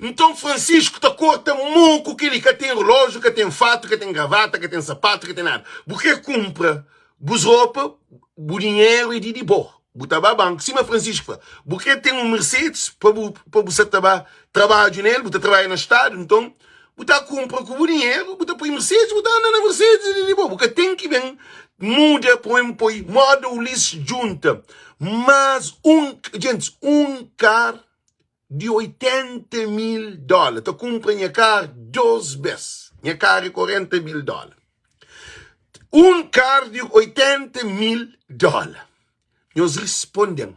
A: Então Francisco ta corta moco que ele ka tem relógio, ka tem fato, ka tem gravata, ka tem sapato, ka tem nada. Bu quer compra? Bus ropa, bu dinheru é di di bo. Bu ta ba banku, sima Francisco fla, bu kre ten un Mercedes pa bu pa bu sa ta ba trabadju nel, bu ta trabadja na stadu, nton bu ta kunpra ku bu dinheru, bu ta poi Mercedes, bu ta anda na Mercedes di di bo. Bu ka ten ki ben muda pa ben poi moda Ulisses djunta mas un, djentis, un kar di 80 mil dóla. Ta kunpra nha kar dos bes. Nha kar é 40 mil dóla. Un kar di 80 mil dóla. Nhos risponde-m.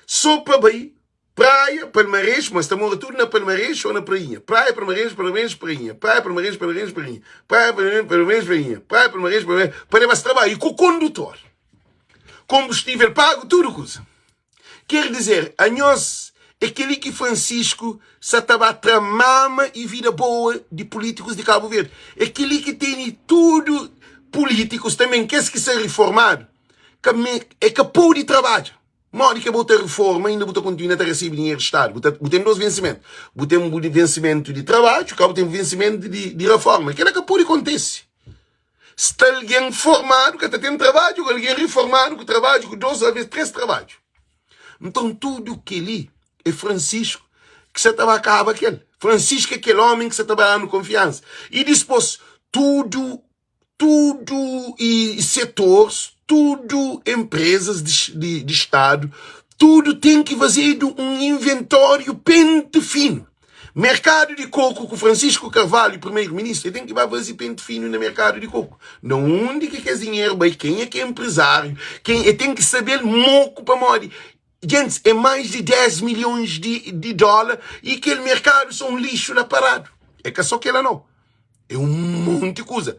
A: Sô pa bai Praia, Palmares, mas ta mora tudu na Palmares ô na Prainha. Praia, Palmares, Palmares, Prainha. Praia, Palmares, Palmares, Prainha. Praia, Palmares, Palmares, Prainha. Praia, Palmares, Palmares, pa leba-s trabadju i ku kondutor. Konbustível pagu, tudu kuza. Ker dizer, anhos é kel-li ki Francisco sa ta ba tra mama y vida boa di pulítikus di Kabu Verdi. É kel-li ki tene tudu pulítikus, tanben kes ki sa riformadu, ka me, é ka pode trabadja. Modi ke bo ta riforma inda bu ta kontinua ta resebe dinheru di Stadu? Bu ta, bu ten dos vensimentu. Bu ten bu vensimentu di trabadju, ka bu ten vensimentu di, di reforma. Kela ka pode kontise. Sta algen formadu ka ta ten trabadju, algen riformadu ku trabadju ku dos alves tres trabadju. Nton tudu keli é Francisco ki sa ta ba kaba kel. Francisco é kel omi ki sa ta ba danu konfiansa. I dispos tudu tudu i setors, tudu enprezas di, di, di stadu, tudu ten ki fazedu un inventóriu pente finu. Merkadu di koku ku Francisco Carvalho, primeiro-ministru, el ten ki ba faze pente finu na merkadu di koku. Na undi ki kes dinheru bai, kenha ki é enprezáriu, ken, el ten ki sabe-l moku pamodi Gentis, é mais di 10 milhões di, di dólar i kel merkadu só un lixu la paradu. É ka só kela nau. É un monti kuza.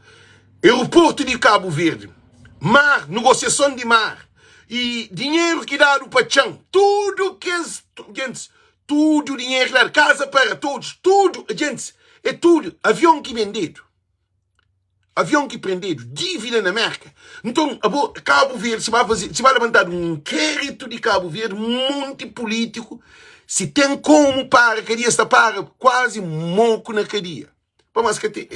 A: Aeroportu di Kabu Verdi, mar, negosiason di mar i dinheru ki dadu pa txan, tudu kes, gentis, tudu dinheru ki dadu, kaza para todos, tudu, gentis, é tudu, avion ki bendedu, avion ki prendedu, dívida na Merka. Nton, abo, Kabu Verdi, si ba faze, si ba labantadu un inkéritu di Kabu Verdi, monti pulítiku, si ten komu para kadia, es ta para kuazi moku na kadia. Pamodi es ka ten.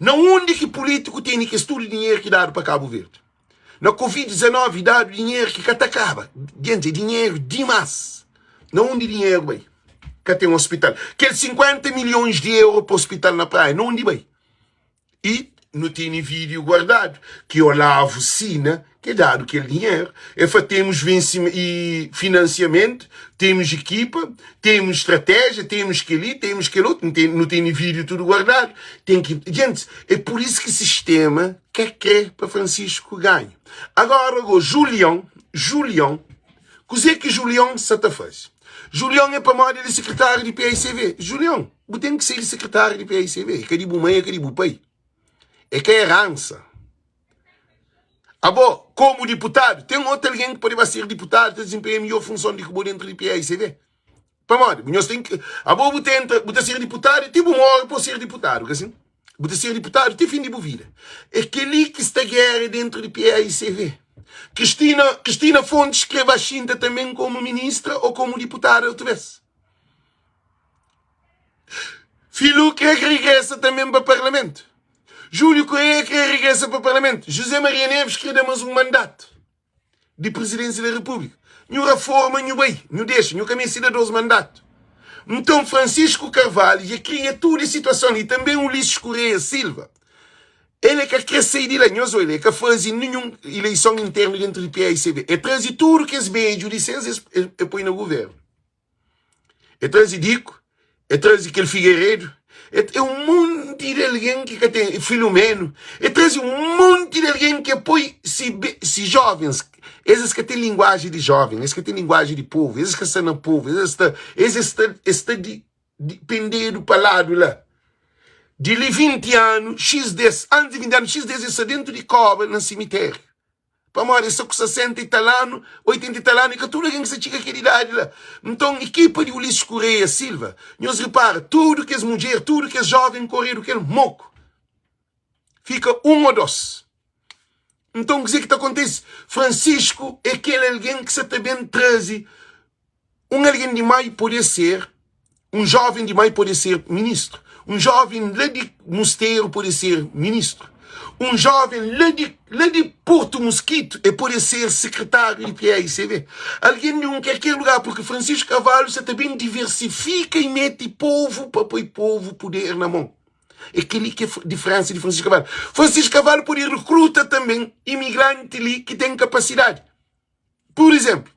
A: Na undi ki pulítiku tene kes tudu dinheru ki dadu pa Kabu Verdi? Na Covid 19 dadu dinheru ki ka ta kaba. Djenti, é dinheru dimás. Na undi dinheru bai? Ka ten ospital. Kel 50 milhons di euro pa ospital na Praia, na undi bai? I nu tene vídiu guardadu ki Olavo sina ki dadu kel dinheru. El fla, Temos e financiamento, temos equipa, temos estratégia, temos kel-li, temos kel otu. Nu tene vídiu tudu guardadu. Ten ki. Gentis, é pur isu ki sistema ka kre pa Francisco ganha. Agora, go, Julião, Julião, kuzê ki Julião sa ta faze? Julião é pamodi el é sekretáriu di PAICV. Julião, bu ten ki ser sekretáriu di PAICV. É ka di bu mãe, é ka di bu pai. É ka eransa. Abo, komu diputadu, ten otu algen ki pode ba ser diputadu ta dizenpenha midjor funson di ki bo dentru di PAICV. Pamodi? Bu nhos ten ki, abo bu ta entra, bu ta ser diputadu ti bu móre pa bu ser diputadu, ka sin? Bu ta ser diputadu ti fin di bu vida. É kel-li ki sta géra dentru di PAICV. Cristina, Cristina Fontes kre ba xinta tanben komu ministra ô komu diputada otu bes. Filu kre regresa tanben pa parlamentu. Júlio Correia kre regresa pa parlamentu. José Maria Neves kre da mas un mandatu di presidência da República. Nhu raforma, nhu bai, nhu dexa, nhu ka meste da dos mandatu. Nton Francisco Carvalho dja kria tudu es situason li, tanben Ulisses Correia Silva. El é ka kre sai di la. Nhos oia, el ka faze ninhun ileison internu dentru di PAICV. El traze tudu kes bedju di ses, el poi na guvernu. E traze Diku, e traze kel Figueiredo, e é un monti di algen ki ka ten, Filomeno, e traze un monti di algen ki e poi si, si jovens, es es ka ten linguaji di joven, es ka ten linguaji di povu, es ka sta na povu, es sta, es sta, es sta di, di pendedu pa ladu la. Di li 20 anu, xis des, antis di 20 anu, xis des es sta dentu di koba na simiteriu. Pamodi es sta ku 60 i tal anu, 80 i tal anu, i ka tudu algen ki sta txiga kel idadi la. Nton, ekipa di Ulisses Correia Silva, nhos ripara, tudu kes mudjer, tudu kes joven koredu kel moku. Fika un ô dos. Nton, kuzê ki ta kontise? Francisco é kel algen ki sa ta ben traze Un algen di mai pode ser, un joven di mai pode ser ministru, un joven la di musteru pode ser ministru. Un jóven la di la di Porto Mosquito e pode ser sekretáriu di PAICV. Algen di un kalker lugar, purki Francisco Carvalho sa ta ben diversifika i mete povu pa poi povu puder na mon. É kel-li ki é diferensa di Francisco Carvalho. Francisco Carvalho pode rekruta tanben imigranti li ki ten kapasidadi. Pur izénplu,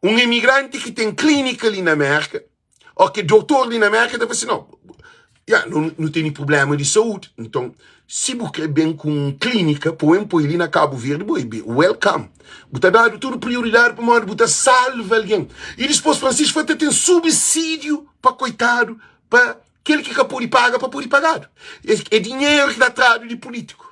A: un imigranti ki ten klínika li na Mérka, ô ki é dotor li na Mérka, ta fla si, Nau, ya, nu, nu tene prubléma di saúdi. Nton, si bu krê ben ku un klínika pa bu ben poi li na Kabu Verdi, bo é welcome. Bu ta dadu tudu prioridadi pamodi bu ta salva algen. I dipôs Francisco fla ta ten subsídiu pa koitadu, pa kel ki ka pode paga, pa pode pagadu. É dinheru ki ta tradu di pulítiku.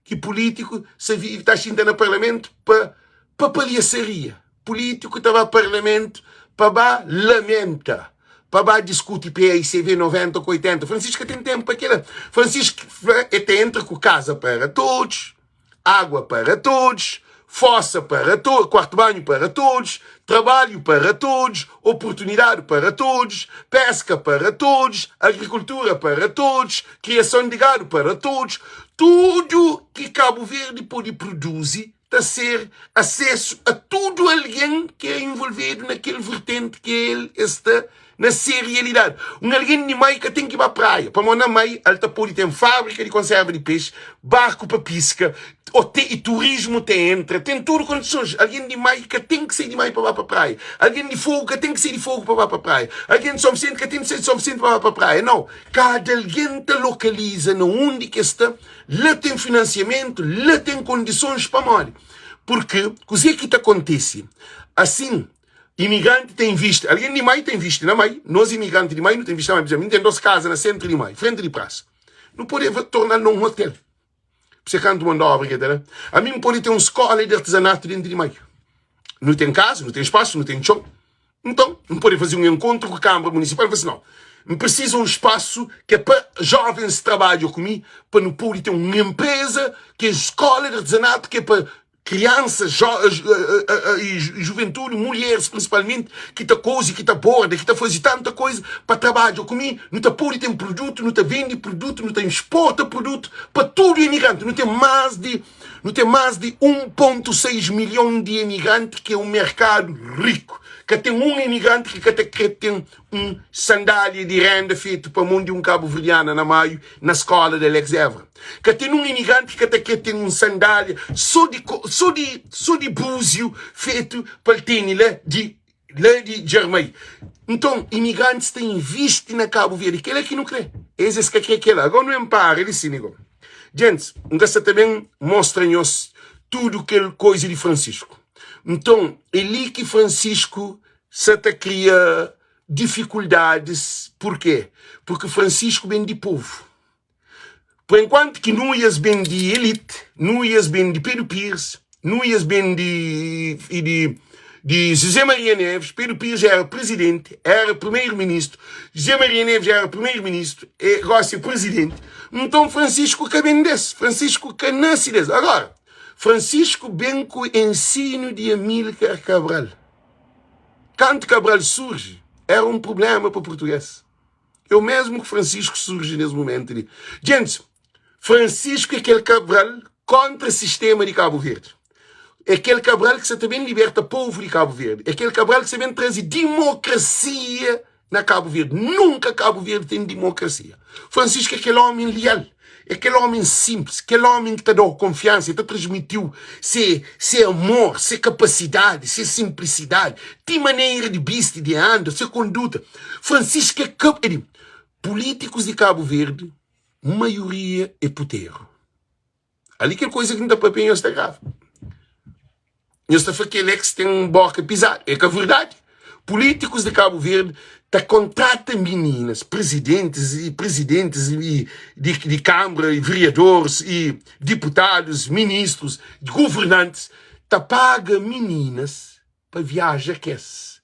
A: Ki pulítiku sa vive ta xinta na parlamentu pa pa palhasaria. Pulítiku ta ba parlamentu pa ba lamenta, pa ba diskuti PAICV 90 ku 80. Francisco ka ten tenpu pa kila. Francisco fla e ta entra ku kaza para todos, água para todos, fosa para todos, kuartu banhu para todos, trabalhu para todos, oportunidadi para todos, peska para todos, agrikultura para todos, kriason di gadu para todos, tudu ki Kabu Verdi pode produzi ta ser asesu a tudu algen ki é involvedu na kel vertenti ki el es ta na se realidadi. Un algen di Mai ka ten ki ba praia, pamodi na Mai el ta pode ten fábrika di konserva di pexi, barku pa piska, ote i turismu ta entra, ten tudu kondisons. Algen di Mai ka ten ki sai di Mai pa ba pa praia. Algen di Fogu ka ten ki sai di Fogu pa ba pa praia. Algen di Son Visenti ka ten ki sai di Son Visenti pa ba pa praia. Nau, kada algen ta lokaliza na undi ki es sta, la ten finansiamentu, la ten kondisons. Pamodi? Purki kuzê ki ta kontise? Asin, Imigranti ta invisti, algen di Mai ta invisti na Mai, nos imigranti di Mai nu ta invisti na Mai, por izénplu, mi ten dos kaza na sentru di Mai, frenti di prasa, nu pode torna-l na un hotel, pse kantu mon di obra ke ta da, ami N pode ten un skola di artizanatu dentu di Mai, nu ten kaza, nu ten spasu, nu ten txon, nton N pode faze un enkontru ku kanbra munisipal, N fla si, nau, N prisiza un spasu ke pa jovens trabadja ku mi, pa nu pode ten un enpreza ke skola di artizanatu ke pa Kriansas, e juventudi, mulheres prinsipalmenti, ki ta kozi, ki ta borda, ki ta faze tanta koza pa trabadja ku mi, nu ta pode ten produtu, nu ta vende produtu, nu ta insporta produtu pa tudu imigranti. Nu ten más di, nu ten más di 1.6 milhon di imigranti ki é un merkadu riku. Ka ten un imigranti ki ka ta kre ten un sandália di renda fetu pa mon di un kabuverdiana na Maiu na skola di Alex Évora. Ka ten un imigranti ki ka ta kre ten un sandália so di so di so di búziu fetu pa el tene la di la di Djarmai. Nton, imigrantis ta invisti na Kabu Verdi. Kela ki nu kre. Es es ka kre kela. Agora nu enpara li si nigo. Gentis, N ka sta ta ben mostra nhos tudu kel koiza di Francisco. Nton, é li ki Francisco sa ta kria difikuldadis. Purkê? Purki Francisco ben di povu. Por enkuantu ki Nuias ben di elite, Nuias ben di Pedro Pires, Nuias ben di, di, di José Maria Neves, Pedro Pires era presidente, era primeiro-ministro, José Maria Neves era primeiro-ministro, e gosi é presidente. Nton Francisco ka ben des, Francisco ka nase des. Agora, Francisco ben ku ensinu di Amílcar Cabral. Kantu Cabral surji, era un prubléma pa purtugês. É o mesmu ki Francisco surji nes mumentu li. Gentis, Francisco é kel Cabral kontra sistema di Kabu Verdi. É kel Cabral ki sa ta ben liberta povu di Kabu Verdi. É kel Cabral ki sa ben traze dimokrasia na Kabu Verdi. Nunka Kabu Verdi ten dimokrasia. Francisco é kel omi leal. É kel ómi sinplis, kel ómi ki ta da-u konfiansa, el ta transmiti-u se se amor, se kapasidadi, se sinplisidadi, ti manera di bisti, di anda, se konduta. Francisco é ka é di pulítikus di Kabu Verdi, maioria é puteru. Ali kel koza ki N ta papia nhos ta grava. Nhos ta fla kel ex ten un boka pizadu. É ka verdadi. Políticos de Cabo Verde ta contrata meninas, presidentes e presidentes e de, de câmara e vereadores e deputados, ministros, governantes, ta paga meninas pa viaja kes.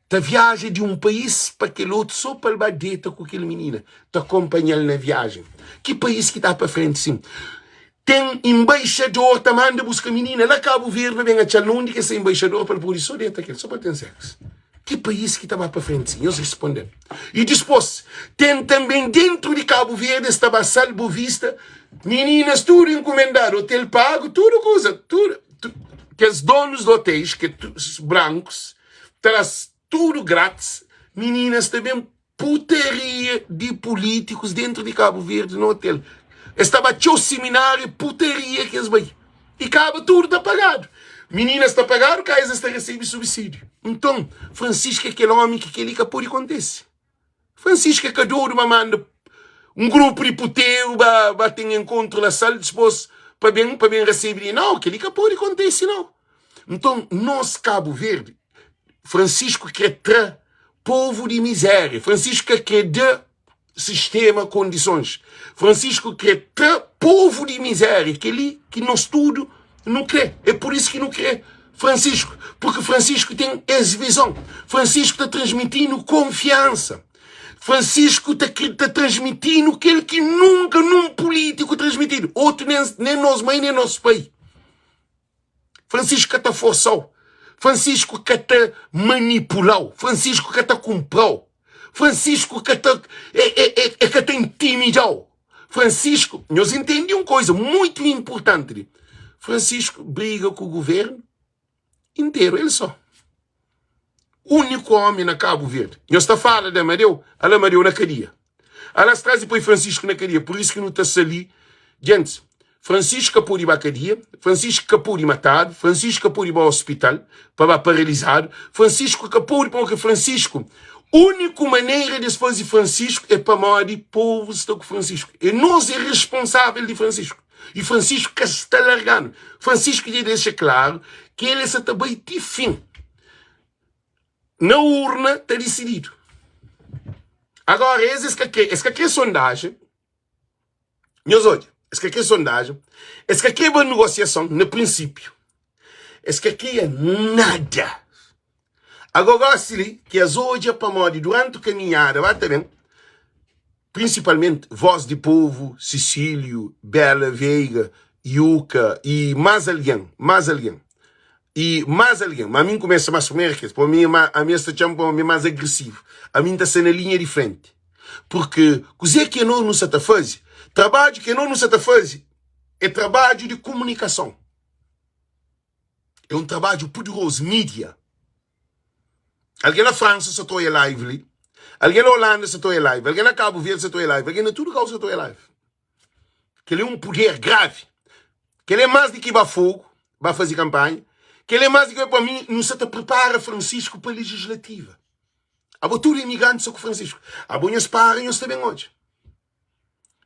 A: Ta viaja di un país pa kel otu so pa el ba deta ku kel minina, ta konpanha-l na viajen. Ki país ki ta pa frenti sin? Ten enbaixador ta manda buska minina la Kabu Verdi pa ben atxa-l na undi ki es sta enbaixador pa el pode so deta ku el, so pa ten séksu. Ki país ki ta ba pa frenti sin? Nhos responde-m. I dispôs, ten tanben dentru di Kabu Verdi es ta ba Salbo Vista. Mininas tudu inkumendadu, otel pagu, tudu kuza, tudu, tu, kes donus di otéis, ke tu, brankus, ta da-s tudu gratis, mininas ta ben putaria di pulítikus dentru di Kabu Verdi na otel. Es ta ba txeu simináriu, putaria ki es bai. I kaba tudu ta pagadu. Mininas ta pagadu, ka es es ta resebe subsídiu. Nton, Francisco é kel ómi ki kel-li ka pode kontise. Francisco é ka dodu ba manda un grupu di puteru ba, ba ten enkontru la sal, dispôs pa ben, pa ben resebe dinheru. Nau, kel-li ka pode kontise, nau. Nton, nos Kabu Verdi, Francisco kre tra povu di mizéria. Francisco ka kre da sistema kondisons. Francisco kre tra povu di mizéria. Kel-li ki nos tudu nu kre. É pur isu ki nu kre Francisco. Porque Francisco ten es vizon. Francisco ta transmiti-nu konfiansa. Francisco ta, ta transmiti-nu kel ki nunka nun pulítiku transmitidu. Otu nen, nen nos mai, nen nos pai. Francisco ka ta forsa-u. Francisco ka ta manipula-u. Francisco ka ta kunpra-u. Francisco ka ta é, é, é, é ka ta intimida-u. Francisco, nhos intende un koisa muitu inpurtanti li. Francisco briga ku guvernu interu, el só. Úniku ómi na Kabu Verdi. Nhos ta fala di Amadeu, ala Amadeu na kadia. Ala tras di poi Francisco na kadia. Pur isu ki nu ta sta li. Gentis, Francisco ka pode ba kadia, Francisco ka pode matadu, Francisco ka pode ba ospital pa ba paralizadu, Francisco ka pode pamodi Francisco, úniku manera di es faze Francisco é pamodi povu sta ku Francisco. E nos é responsável di Francisco. E Francisco ka sta larganu. Francisco dja dexa klaru ki el sa ta bai ti fin. Na urna ta disididu. Agora es es ka kre, es ka kre sondajen. Nhos odja, es ka kre sondajen, es ka kre ba negosiason na prinsipiu. Es ka kria nada. Agora gosi li ki es odja pamodi duranti kaminhada ba ta ben, prinsipalmenti Voz di Povu, Cecílio, Bela Veiga, Yuka y más algen, más algen. Y más algen. Ma ami N kumesa más primeru ki es. Pa mi, ami es ta txoma pa mi más agresivu. Ami N ta sta na linha di frenti. Purki kuzê ki anos nu sa ta faze, trabadju ki anos nu sa ta faze é trabadju di kumunikason. É un trabadju puderozu, mídia. Algen na Fransa sa ta oia live li, algen na Holanda sa ta oia live, algen na Kabu Verdi sa ta oia live, algen na tudu kau sa ta oia live. Kel-li é un puder gravi. Kel-li é más di ki ba fogu, ba faze kanpanha. Kel-li é más di ki pa mi, nu sa ta pripara Francisco pa legislativa. Abo tudu imigranti sa ku Francisco. Abo nhos para, nhos ta ben odja.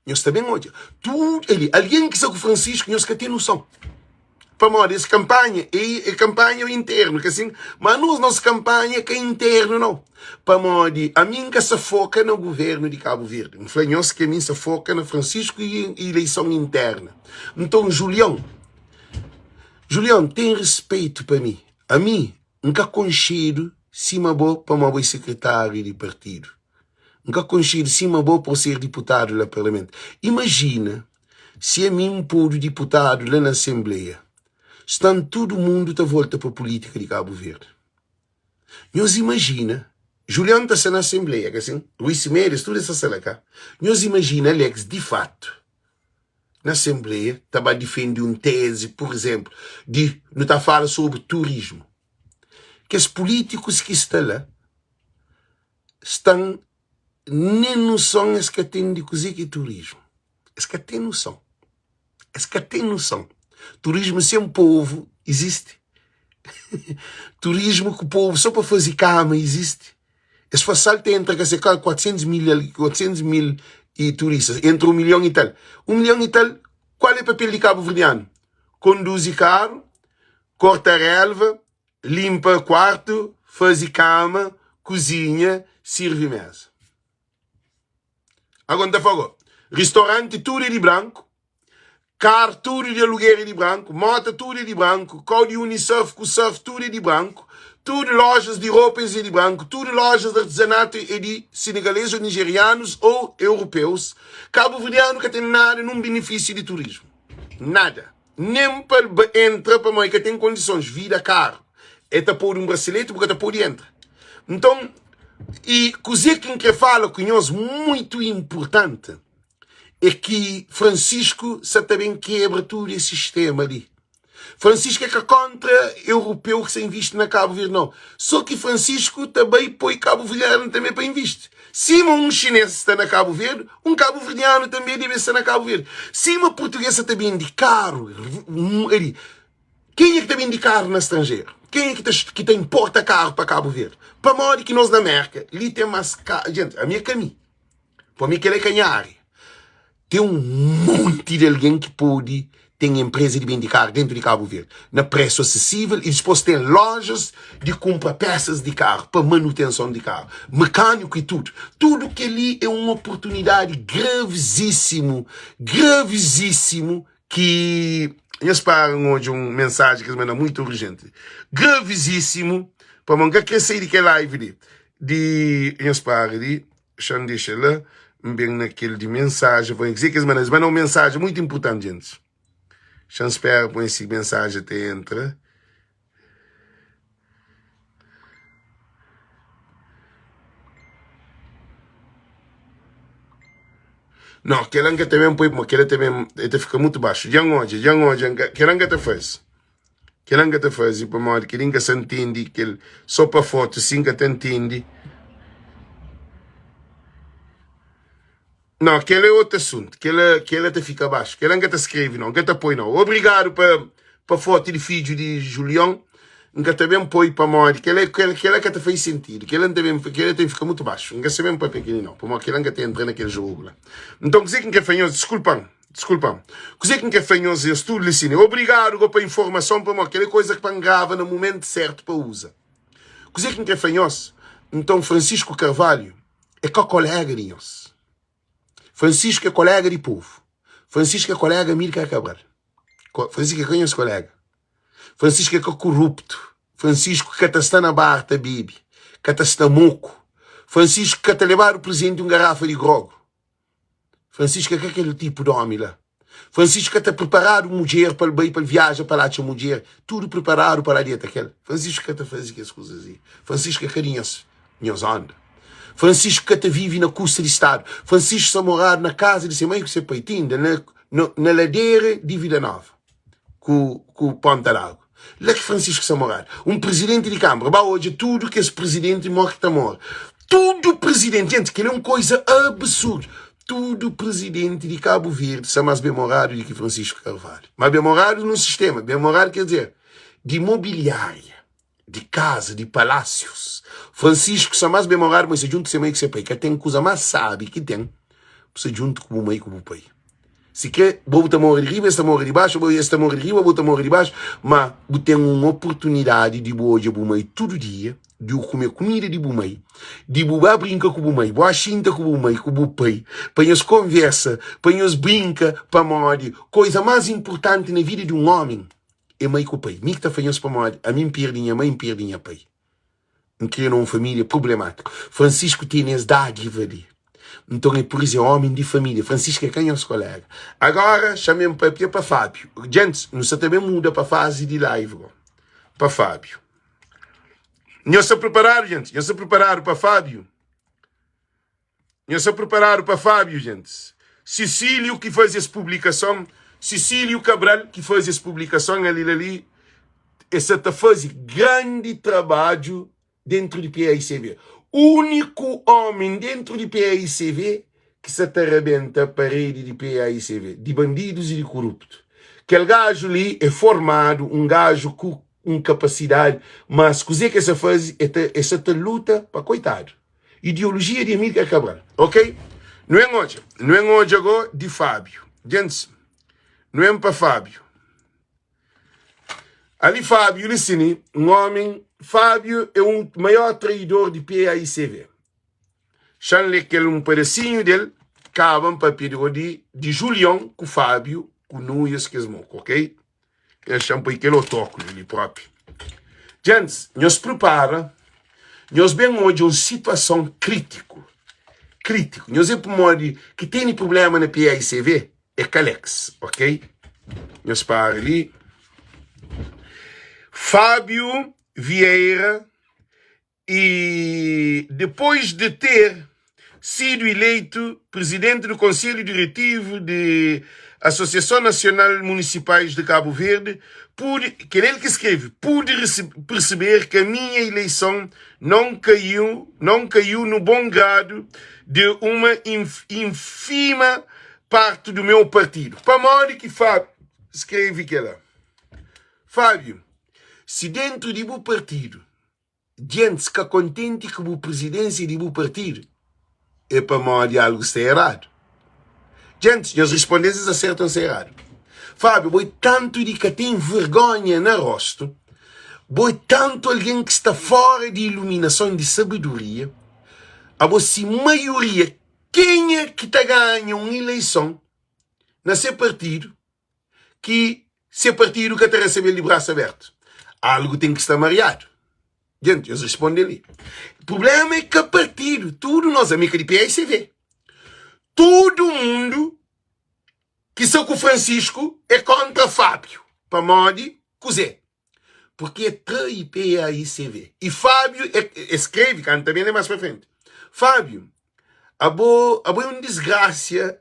A: Nhos ta ben odja. Tudu ali, algen ki sta ku Francisco, nhos ka ten noson. Pamodi es kanpanha é, é kanpanha internu, ka sin? Ma nos, nos kanpanha ka internu nau. Pamodi ami N ka sa foka na guvernu di Kabu Verdi. N fla nhos ki ami N sa foka na Francisco i ileison interna. Nton, Julion, Julion, ten rispeitu pa mi. Ami N ka konxedu sima bo pamodi bo é sekretáriu di partidu. N ka konxedu sima bo pa bo ser diputadu la parlamentu. Imajina si ami N podu diputadu la na asenbleia. Stan tudu mundu ta volta pa pulítika di Kabu Verdi. Nhos imajina, Julion ta sta na asenbleia, ka sin? Rui Semedo, es tudu es ta sta la ka. Nhos imajina Alex di fatu na asenbleia ta ba difende un tezi, pur izenplu, di nu ta fala sobri turismu. Kes pulítikus ki sta la sta nen noson es ka ten di kuzê ki é turismu. Es ka ten noson. Es ka ten noson. Turismu sen povu izisti? Turismu ku povu sô pa faze kama izisti? Es fla sal ta entra ka se kal 400 mil, 400 mil e turistas, entra 1 milhon e tal. 1 milhon e tal, kual é papel di kabuverdianu? Konduzi karu, korta relva, limpa kuartu, faze kama, kuzinha, sirvi meza. Agora N ta fla go, ristoranti tudu é di branku, kar tudu di aluger é di branku, mota tudu é di branku, kau di unisurf ku surf tudu é di branku, tudu lojas di ropa es é di branku, tudu lojas di artizanatu é di senegalês ou nigerianus ou europeus. Kabuverdianu ka ten nada nun benefísiu di turismu. Nada. Nen pa el entra pamodi ka ten kondisons, vida karu. El ta podu un brasileti bu ka ta pode entra. Nton, i kuzê ki N kre fala ku nhos muitu inpurtanti. É ki Francisco sa ta ben kebra tudu es sistema li. Francisco é ka kontra europeu ki sa invisti na Cabo Verde nau. So ki Francisco ta bai poi kabuverdianu tanbe pa invisti. Sima un xinês sta na Cabo Verde, un kabuverdianu tanbe debe sta na Cabo Verde. Sima português sa ta bendi karu ali, kenha ki ta bendi karu na stranjeru? Kenha ki ta ki ta inporta karu pa Cabo Verde? Pamodi ki nos na Merka li ten mas karu? Gente, ami é ka mi. Pa mi kel-la é ka nha ária. Ten un monti di algen ki pode ten enpreza di bende karu dentu di Kabu Verdi na presu asesível i dipôs ten lojas di kunpra pesas di karu pa manutenson di karu, mekaniku i tudu. Tudu kel-li é un oportunidadi gravizísimu, gravizísimu ki nhos para N odja un mensaji ki es manda muitu urjenti, gravizísimu, pamodi N ka kre sai di kel live li di nhos para di. Xa-m dexa la, N ben na kel di mensajen. Fla-m kuzê ki es manda. Es manda un mensajen mutu inpurtanti, gentis. Xa-m spera pa esi mensajen ta entra. Nau, kel-la N ka ta ben poi, pamodi kel-la ta ben, el ta fika mutu baxu. Dja N odja, dja N odja, kel-la N ka ta faze. Kel-la N ka ta faze pamodi kel-li N ka sa ntende kel so pa fotu si N ka ta ntende. Nau, kel-la é otu asuntu. Kel-la kel-la ta fika baxu. Kel-la N ka ta skrebe nau, N ka ta poi nau. Obrigadu pa pa fotu di fidju di Julion. N ka ta ben poi pamodi kel-la kel-la ka ta faze sentidu. Kel-la N ta ben kel-la ta fika mutu baxu. N ka sa ben papia kel-li nau pamodi kel-la N ka ta entra na kel jogu la. Nton kuzê ki N kre fla nhos? Diskulpa-m. Diskulpa-m. Kuzê ki N kre fla nhos es tudu li sini? Obrigadu go pa informason pamodi kel é koza ki pa N grava na mumentu sertu pa uza. Kuzê ki N kre fla nhos? Nton Francisco Carvalho é ka kolega di nhos. Francisco é kolega di povu. Francisco é kolega Amílcar Cabral. Francisco é ka nhos kolega. Francisco é ka koruptu. Francisco ka ta sta na bar ta bebe, ka ta sta moku. Francisco ka ta lebadu prezenti un garafa di grogu. Francisco é ka kel tipu di omi la. Francisco ka ta preparadu mudjer pa el bai pa el viaja pa el atxa mudjer, tudu preparadu pa la deta kel. Francisco ka ta faze kes kuzas li. Francisco é ka di nhos nhos onda. Francisco ka ta vive na kusta di stadu. Francisco sta moradu na kaza di se mai ku se pai, ti inda na na ladera di Vida Nova ku ku Ponta d'Agu. La ki Francisco sta moradu. Un prizidenti di kanbra ba odja tudu kes prizidenti mo ki ta mora. Tudu prizidenti, jenti, kel é un koiza absurdu. Tudu prizidenti di Kabu Verdi sta mas ben moradu di ki Francisco Carvalho. Ma ben moradu nun sistema, ben moradu ker dizer di mobiliária, di kaza, di palásius. Francisco sta mas ben moradu, ma sta djuntu ku se mai ku se pai. Ka ten kuza mas sabi ki ten bu sta djuntu ku bu mai ku bu pai. Si kre bo bu ta mora di riba, es ta mora di baxu, bo es ta mora di riba, bo ta mora di baxu, ma bu ten un oportunidadi di bu odja bu mai tudu dia, di bu kume kumida di bu mai, di bu ba brinka ku bu mai, bu ba xinta ku bu mai, ku bu pai, pa nhos konversa, pa nhos brinka, pamodi koiza más inpurtanti na vida di un ómi é mai ku pai. Mi ki ta fla nhos pamodi ami N pirdi nha mai, N pirdi nha pai. N kria na un família prublemátiku. Francisco tene es dádiva li. Nton é pur isu é ómi di família. Francisco é ka nhos koléga. Agora, xa-m papia pa Fábio. Gentis, nu sa ta ben muda pa fazi di live go. Pa Fábio. Nhos sta preparadu, gentis? Nhos sta preparadu pa Fábio? Nhos sta preparadu pa Fábio, gentis? Cecílio ki faze es publikason, Cecílio Cabral ki faze es publikason ali la li, e sa ta faze grandi trabadju dentru di PAICV. Úniku ómi dentru di PAICV ki sa ta rabenta paredi di PAICV, di bandidus i di kuruptu. Kel gaju li é formadu, un gaju ku un kapasidadi, mas kuzê ki e sa faze, e ta e sa ta luta pa koitadu. Ideolojia di Amílcar Cabral. Ok? Nu en odja. Nu en odja go di Fábio. Gentis, nu en pa Fábio. Ali Fábio li sini, un ómi, Fábio é un maior traidor di PAICV. Xa-m lé kel un pedasinhu del, kaba N papia di go di, di Julion ku Fábio ku Nuias kes moku, ok? Dexa-m poi kel otu ókulu li própi. Gentis, nhos pripara, nhos ben odja un situason krítiku. Krítiku. Nhos é pamodi ki tene prubléma na PAICV é Kalex, ok? Nhos para li. Fábio Vieira E depois de ter. sido eleito presidente do Conselho Diretivo de Associação Nacional Municipais de Cabo Verde, pude, kel el ki skrebe, pude perceber que a minha eleição não caiu, não caiu no bom grado de uma ínfima parte do meu partido. Pamodi ki Fábio skrebe kela? Fábio, si dentro di bu partido Djentis ka kontenti ku bu prizidensia di bu partidu é pamodi algu sta eradu. Djentis, nhos risponde si sta sertu o sta eradu. Fábio, bo é tantu di ka ten vergonha na rostu, bo é tantu algen ki sta fora di iluminason di sabedoria, abo si maioria kenha ki ta ganha un ileison na se partidu ki se partidu ka ta resebe-l di brasu abertu. Algu ten ki sta mariadu. Djenti, nhos responde li. Prublema é ka partidu. Tudu nos ami ka di PAICV. Tudu mundu ki sta ku Francisco é kontra Fábio. Pamodi kuzê? Porque é trai PAICV. E Fábio é, é skrebe, kantu ta ben lê más pa frenti. Fábio, abo, abo é un disgrasia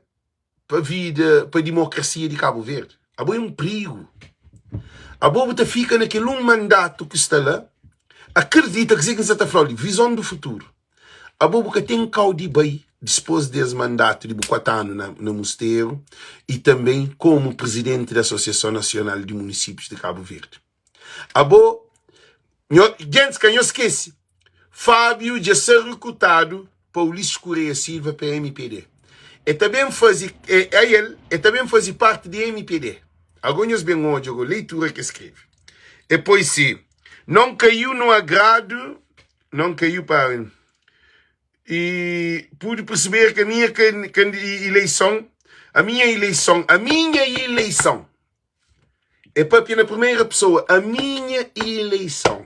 A: pa vida, pa dimokrasia di Kabu Verdi. Abo é un prigu. Abo bu ta fika na kel un mandatu ki sta la, akredita kuzê ki N sa ta fla-u li, vizon du futuru. Abo bu ka ten kau di bai dispôs di es mandatu di bu 4 anu na, na Musteru y tanben komu prizidenti di Asosiason Nasional di Munisípius di Kabu Verdi. Abo, nho, gentis ka nho skese, Fábio dja sa rekrutadu pa Ulisses Correia Silva pa mpd. E ta ben faze, e, a el, e ta ben faze parti di mpd. Ago nhos ben odja go leitura ke skrebe. E poi si, Não caiu no agrado, não caiu pa e pude perceber que a minha eleição, a minha eleição, a minha eleição É papia na primeira pessoa, a minha eleição.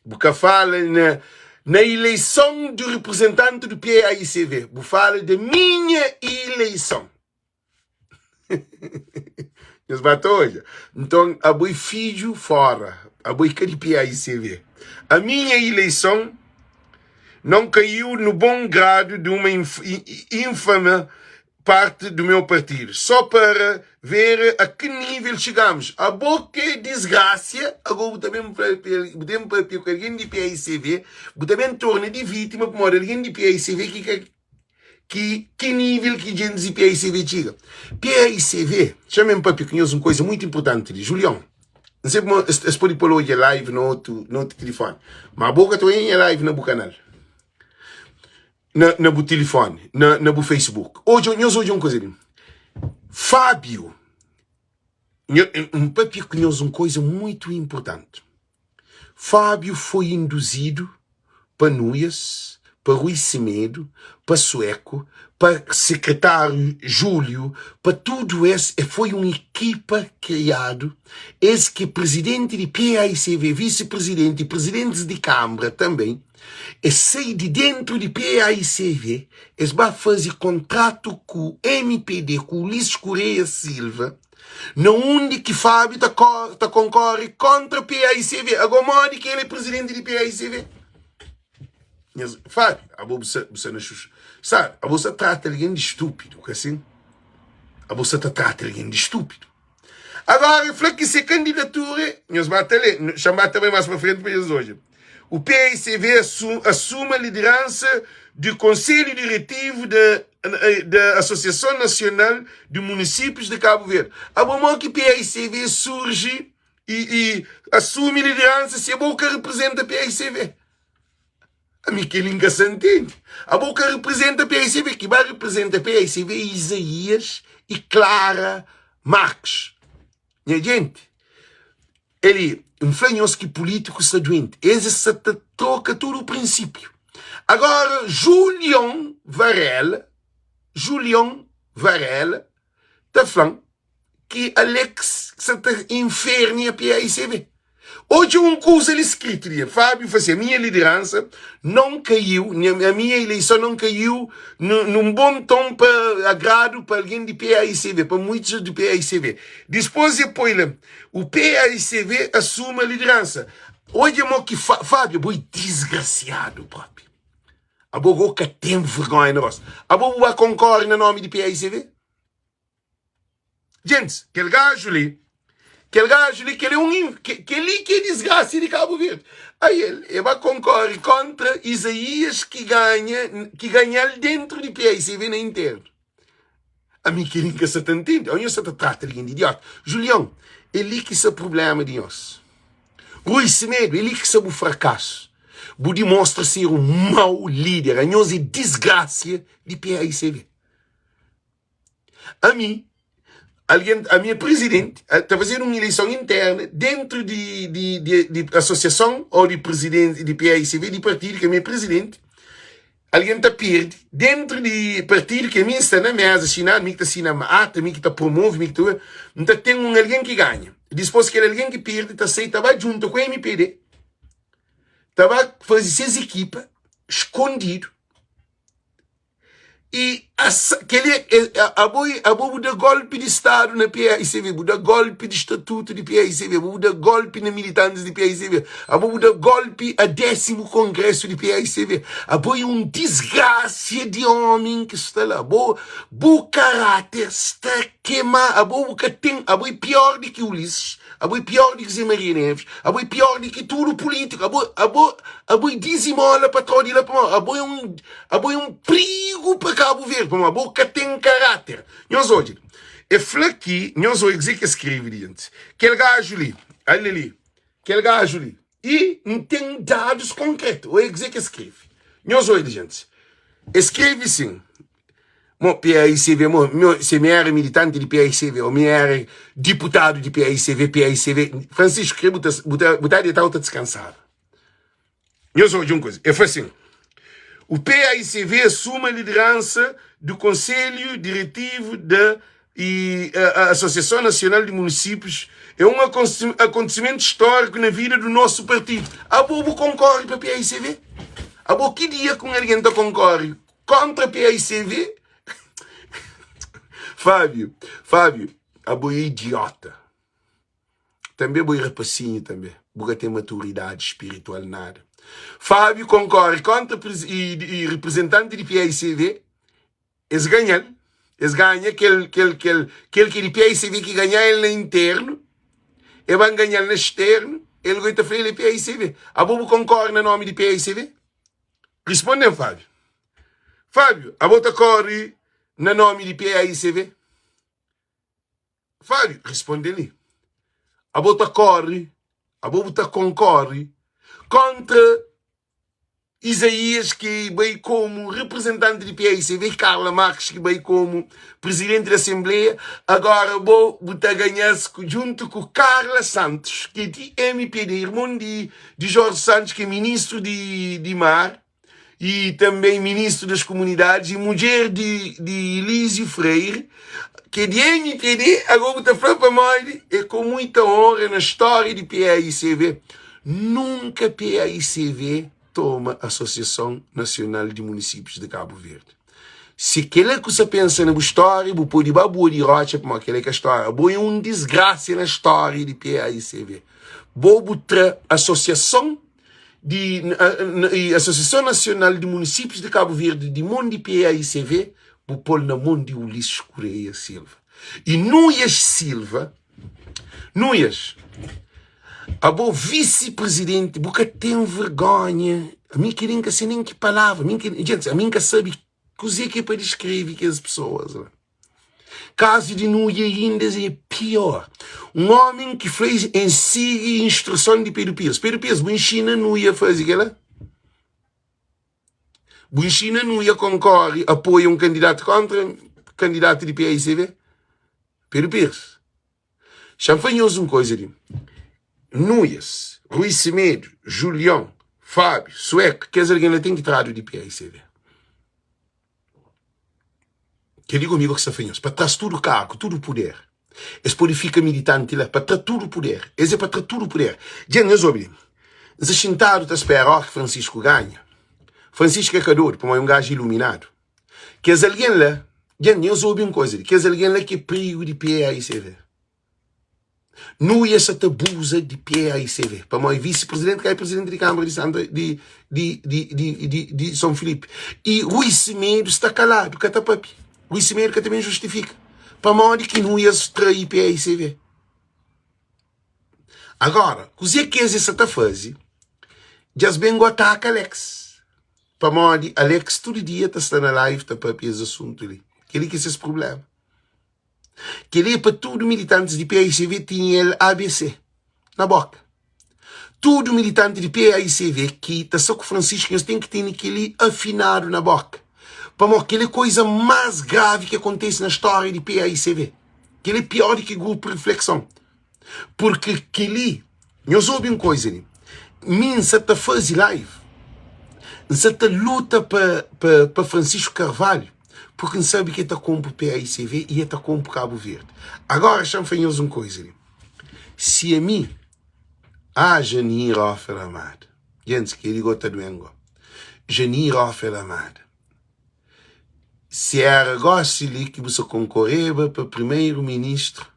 A: Bu ka fala na, na eleição do representante do PAICV. Bu fala da minha eleição. Nhos ba ta odja. Nton, abo é fidju fora. Abo é ka di PAICV. A minha eleição não caiu no bom grado de uma ínfama parte do meu partido, só para ver a que nível chegamos. Abo que desgracia, agora bu ta ben bu ten papia ku alguém di PAICV, bu ta ben torna di vítima pamodi alguém di PAICV ki ka ki ki nível ki gentis di PAICV txiga. PAICV, xa-m papia ku nhos un koisa muito importanti li, Julião, N sei pamodi es pode pô-l odja live na otu na otu tilifoni, ma abo ka ta odja nha live na bu kanal. Na, na bu tilifoni, na, na bu Facebook. Odja, nhos odja un koisa li. Fábio, nho, N papia ku nhos un koisa muito importanti. Fábio foi induzidu pa Nuias, pa Rui Semedo, pa Sueco, pa sekretáriu Júlio, pa tudu es, e foi un ekipa kriadu, es ki é prizidenti di PAICV, visi-prizidenti i prizidentis di kanbra tanben, Es sai di dentru di PAICV, es ba faze kontratu ku mpd, ku Ulisses Correia Silva, na undi ki Fábio ta ta konkore kontra PAICV. Ago modi ki el é prizidenti di PAICV? Nhas, Fábio, abo bu sa, bu sa na xuxa. Sabe, abo sa trata algen di stúpidu, ka sin? Abo sa ta trata algen di stúpidu. Agora el fla ki se kandidatura, nhos ba ta lé, xa-m ba ta bai más pa frenti pa nhos odja. O PAICV assume a liderança do Conselho Diretivo da da Associação Nacional de Municípios de Cabo Verde. Abo mo ki PAICV surge e, e assume liderança se abo ka representa PAICV? Ami kel-li N ka sa ntende. Abo ka representa PAICV. Ki ba representa PAICV é Izaías e Clara Marques. Nha jenti, eli, N fla nhos ki pulítikus sta duenti. Es es sa ta troka tudu prinsípiu. Agora, Julion Varela, Julion Varela ta fla-m ki Alex sa ta infernia PAICV. Odja un kuza li skritu li, Fábio fla si, a minha liderança não caiu, a minha eleição não caiu num bom tom pa agrado pa alguém di PAICV, pa muitos di PAICV. Dispôs e poi la, o PAICV assume a liderança. Odja mo ki Fábio, bo é disgrasiadu propi. Abo go ka ten vergonha na rostu. Abo bu ba konkore na nomi di paicv? Gentis, kel gaju li, kel gaju li, kel é un, kel-li ki é disgrasa di Kabu Verdi. Ai el, e ba konkore kontra Izaías ki ganha, ki ganha-l dentru di paicv na internu. Ami kel-li N ka sa ta ntende. Ô nhos sa ta trata algen di idiota? Julion, é li ki sa prubléma di nhos. Rui Semedo, é li ki sa bu frakasu. Bu dimostra ser un mau líder. Anhos é disgrasia di paicv. Ami, algen, ami é prizidenti, ta fazedu un ileison interna dentru di, di, di, di asosiason ô di prizidenti di paicv, di partidu ki ami é prizidenti. Algen ta perde dentru di partidu ki ami N sta na meza sinadu, mi ki ta sina ata, mi ki ta promove, mi ki ta. N ta ten un algen ki ganha. Dispôs kel algen ki perde ta sai ta ba djunta ku MPD, ta ba faze ses ekipa skondidu i kel-li abo abo bu da golpi di stadu na PAICV, bu da golpi di statutu di PAICV, abo bu da golpi na militantis di PAICV, abo bu da golpi a désimu kongrésu di PAICV. Abo é un disgrasia di ómi ki sta la. Abo bu karáter sta kema, abo bu ka ten, abo é pior di ki Ulisses, abo é pior di ki Zé Maria Neves, abo é pior di ki tudu pulítiku, abo abo abo é dizimola pa trau di la pamodi abo é un Abo é un prigu pa Kabu Verdi, pamodi abo ka ten karáter. Nhos odja, e fla ki, nhos odja kuzê ki e skrebe li antis. Kel gaju li, ale li, kel gaju li, i N ten dadus konkretu. Odja kuzê ki e skrebe. Nhos odja li, antis. E skrebe sin, Mo, PAICV, mo, mi, se mi éra militanti di PAICV, ô mi éra diputadu di PAICV, PAICV, Francisco, kre bu ta, bu ta, bu ta detaba, bu ta diskansaba. Nhos odja un kuza, el fla sin, O PAICV assume a liderança do Conselho Diretivo da e a Associação Nacional de Municípios é um acontecimento histórico na vida do nosso partido. Abo bu concorre pa PAICV? Abo ki dia ku un algen ta concorre contra PAICV? Fábio, Fábio, abo é idiota. Tanbe bo é rapasinhu tanbe bu ka ten maturidadi spiritual nada. Fábio konkore kontra i reprezentanti di PAICV es ganha-l, es ganha kel kel kel kel ki é di PAICV ki ganha-l na internu, e ba ganha-l na externu, el goi ta fla el é PAICV. Abo bu konkore na nomi di PAICV? Risponde-m Fábio. Fábio, abo ta kore na nomi di PAICV? Fábio responde li, Abo ta kóre, abo bu ta konkóre kóntra Izaías ki bai komu reprezentanti di PAICV i Carla Marques ki bai komu prizidenti di asenbleia, agóra bo bu ta ganha-s djuntu ku Carla Santos ki é di MPD, irmon di Jorge Santos ki é ministru di mar. e também ministro das comunidades e mudjer di, di Elísio Freire, que é de MPD, agora bu ta fla pamodi é com muita honra na história de PAICV, nunca PAICV toma Associação Nacional de Municípios de Cabo Verde. Se kel-la ku sa pensa na bu história, bu pode ba bua di rotxa pamodi kel-la é ka história. Bo é un desgracia na história de PAICV. Bo bu tra Associação di Asosiason Nasional di Munisípius di Kabu Verdi di mon di PAICV bu pô-l na mon di Ulisses Correia Silva y Nuias Silva. Nuias, abo visi-prizidenti bu ka ten vergonha? Ami kel-li N ka se nen ki palavra, ami N ka sabe kuzê ki é pa diskreve kes pesoas la. Kazu di Nuia inda é pior. Un ómi ki fla en sigi instruson di Pedru Pires. Pedru Pires, bu inxina Nuia faze kel-la? Bu inxina Nuia konkore apoia un kandidatu kontra kandidatu di PAICV? Pedru Pires, xa-m fla nhos un koza li. Nuias, Rui Semedo, Julion, Fábio, Sueco, kes algen la ten ki tradu di PAICV. Kel-li gomi ki sta fla nhos, pa tra-s tudu kargu, tudu puder. Es pode fika militanti la, pa tra tudu puder. Es é pa tra tudu puder. Dja nhos obi li, N sta xintadu ta spera óki Francisco ganha. Francisco é ka dodu, pamodi é un gaju iluminadu. Kes algen la, dja nhos obi un koza li, kes algen la ki é prigu di PAICV. Nuia sa ta abuza di PAICV pamodi visi presidenti ka é presidenti di Kâmara di Santa di di di di di di São Filipe i Rui Semedo sta kaladu ka ta papia. Rui Semedo ka ta ben justifika pamodi ki Nuias trai PAICV. Agora, kuzê ki es sa ta faze? Dja es ben go ataka Alex pamodi Alex tudu dia ta sta na live ta papia es asuntu li. Kel-li ki é ses prubléma. Kel-li é pa tudu militantis di PAICV tinha el ABC na boka. Tudu militanti di PAICV ki ta sta ku Francisco nhos ten ki tene kel-li afinadu na boka. Pamodi kel-li é koiza más gravi ki akontese na stória di PAICV. Kel-li é pior di ki grupu Reflekson. Purki kel-li, nhos obi un koiza li, mi N sa ta faze live, N sa ta luta pa, pa, pa Francisco Carvalho, purki N sabe ki el ta konpo PAICV i el ta konpo Kabu Verdi. Agora, xa-m fla nhos un koiza li, si ami, ah, Janir Ofer Amada, gentis, kel-li go ta duen go, Janir Ofer Amada, si era gosi li ki bu sa konkoreba pa primeru-ministru,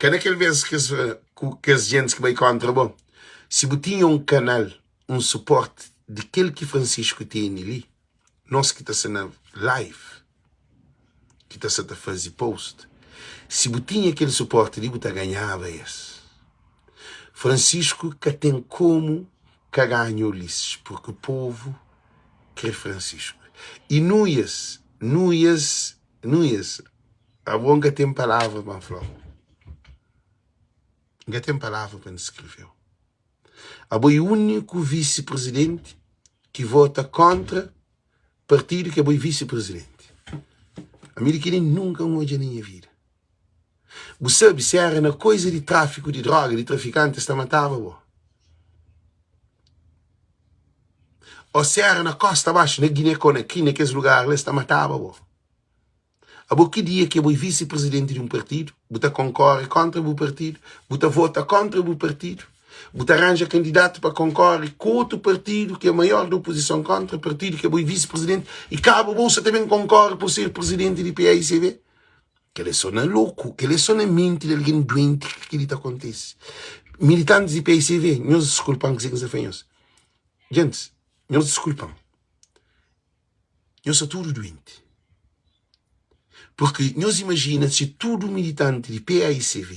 A: Ka na kel bes kes ku kes gentis ki bai kontra bo. Si bu tinha un kanal, un suporti di kel ki Francisco teni li, nos ki ta sta na live, ki ta sta ta fazi post, si bu tinha kel suporti li bu ta ganhaba es. Francisco ka ten komu ka ganha Ulisses, porque povu kre Francisco. E Nuias, Nuias, Nuias. Abo N ka ten palavra pa N fla-u N ka ten palavra pa N diskreve-u Abo é úniku visi-prizidenti ki vota kóntra partidu ki abo é visi-prizidenti Ami di kel-li nunka N odja na nha vida Bu sabe si éra na koiza di tráfiku di dróga, di trafikanti es ta mataba bo Ô si éra na kósta baxu, na Giné-Konakri, na kes lugar la es ta mataba bo. Abo ki dia ki abo é visi presidenti di un partidu, bu ta konkore kontra bu partidu, bu ta vota kontra bu partidu, bu ta ranja kandidatu pa konkore ku otu partidu ki é maior di opozison kontra partidu ki abo é visi presidenti i kaba bo sa ta ben konkore pa ser presidenti di PAICB? Kel é so na loku, kel é so na menti di algen duenti ki kel-li ta kontise. Militantis di PAICV, nhos diskulpa-m kuzê ki N sta fla nhos. Gentis, nhos diskulpa-m. Nhos sta tudu duenti. Purki nhos imajina si tudu militanti di PAICV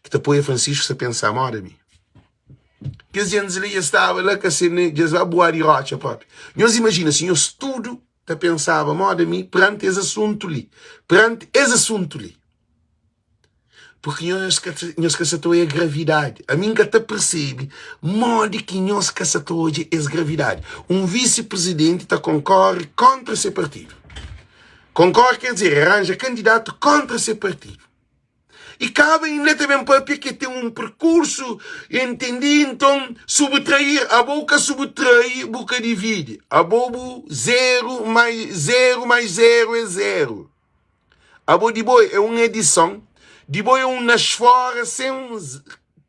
A: ki ta apoia Francisco sta pensa moda mi. Kes gentis li dja staba la ka se ne dja es ba bua di rotxa propi. Nhos imajina si nhos tudu ta pensaba moda mi peranti es asuntu li, peranti es asuntu li. Porque nhos ka nhos ka sa ta oia gravidadi. Ami N ka ta persebe modi ki nhos ka sa ta odja es gravidadi. Un visi-prizidenti ta konkore kontra se partidu. Konkore ker dizer, ranja kandidatu kontra se partidu. I kaba inda ta ben papia ke ten un perkursu, entendi, nton subtrair, abo bu ka subtrai, bu ka dividi. Abo bu zeru mai zeru mais zeru é zeru. Abo di bo é un edison, di bo é un nas fora sen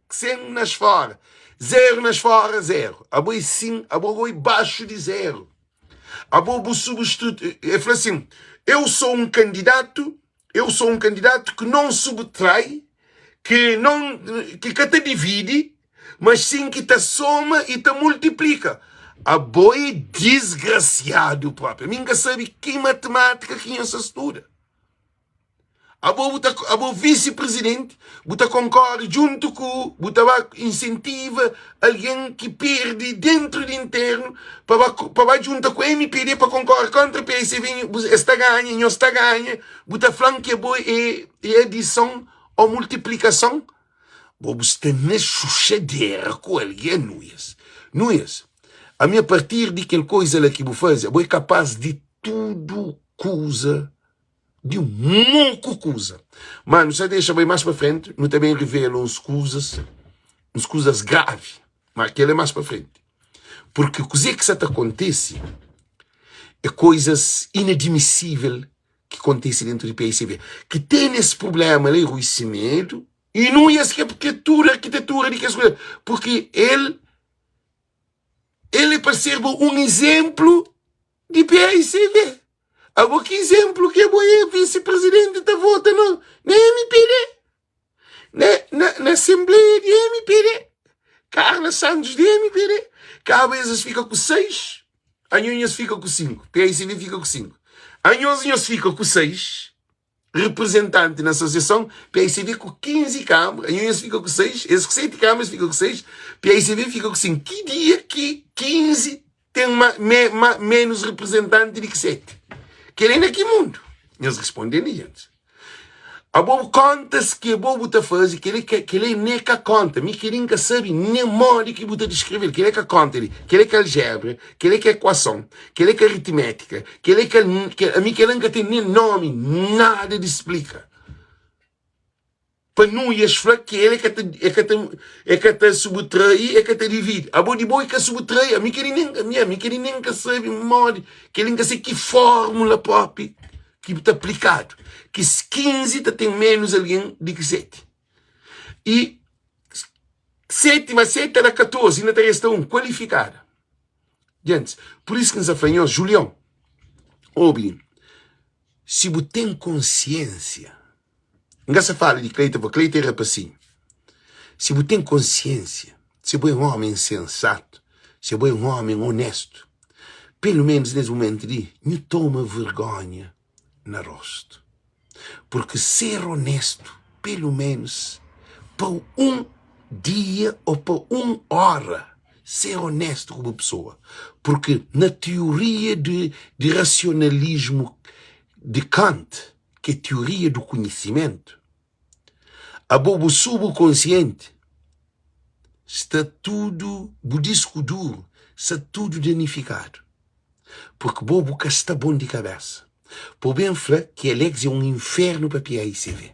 A: sen nas fora. Zero nas fora, zero. Abo é sin, abo goi baxu di zero. Abo bu substitui, é fla assim, eu sou um candidato, eu sou um candidato que não subtrai, que não que ka ta dividi, mas sim ki ta soma e ta multiplika. Abo é disgrasiadu propi. Ami nka sabe ki matematika ki nhos ta studa. Abo bu ta abo visi-presidenti, bu ta konkore djuntu ku bu ta ba insentiva algen ki perde dentru di internu pa ba pa ba djunta ku MPD pa konkore kontra PSB, es ta ganha, nhos ta ganha, bu ta fla-m ki abo é é adison ou multiplikason? Bo bu sta na xuxadera ku algen, Nuias. Nuias, ami a partir di kel koiza la ki bu faze, abo é kapaz di tudu kuza, di moku kuza. Ma nu sa dexa bai mas pa frenti, nu ta ben revela uns kuzas, uns kuzas gravi, ma kel é mas pa frenti. Purki kuze ki sa ta kontise é koizas inadmisível ki kontise dentu di PICV. Ki tene es prublema la é Rui Semedo i Nuias ki é arkitektura, arkitektura di kes kuza. Purki el, el é pa serba un izénplu di PICV. Abo ki izénplu ki abo é visi-prizidenti ta vota na, na MPD? Na, na, na Asenbleia di MPD, Carla Santos di MPD, kaba es es fika ku 6, anho nhos fika ku 5, PICV fika ku 5. Anhos nhos fika ku 6 reprezentanti na asosiason, PICV ku 15 kanbra, anho nhos fika ku 6, es ku 7 kanbra es fika ku 6, PICV fika ku 5. Ki dia ki 15 ten ma, me, ma, menus reprezentanti di ki 7? Kel-li na ki mundu? Nhos responde-m gentis. Abo bu kontas ki abo bu ta faze, kel-li ka, kel-li ne ka konta. Mi kel-li N ka sabe nen modi ki bu ta diskreve-l. Kel-li ka konta li. Kel-li ka aljebra, kel-li ka ekuason, kel-li ka aritmétika, kel-li ka, ami kel-la N ka ten nen nomi, nada di splika. Pa Nuias fla ki el e ka ta, e ka ta, e ka ta subtrai, e ka ta dividi. Abo di bo e ka subtrai, ami kel-li nen, ami, ami kel-li nen N ka sabe modi, kel-li N ka sabe ki fórmula propi ki ta aplikadu, ki 15 ta ten menus algen di ki 7. I 7 ma 7 ta da 14, inda ta resta un kualifikada. Gentis, pur isu ki N sa fla nhos, Julion, obi, si bu ten konsiensia, N ka sa fala di Cleiton, pa Cleiton é rapasinhu. Si bu ten konsiensia, si bu é un omi insensatu, si bu é un omi onestu, pelu menus nes mumentu li, nhu toma vergonha na rostu. Purki ser onestu, pelu menus pa un dia o pa un ora, ser onestu ku bu pesoa. Purki na tioria di rasionalismu di Kant, ki é tioria du konhisimentu, abo bu subukonsienti sta tudu, bu disku duru sta tudu danifikadu, purki bo bu ka sta bon di kabesa. Pa bu ben fla ki Alex é un infernu pa PAICV.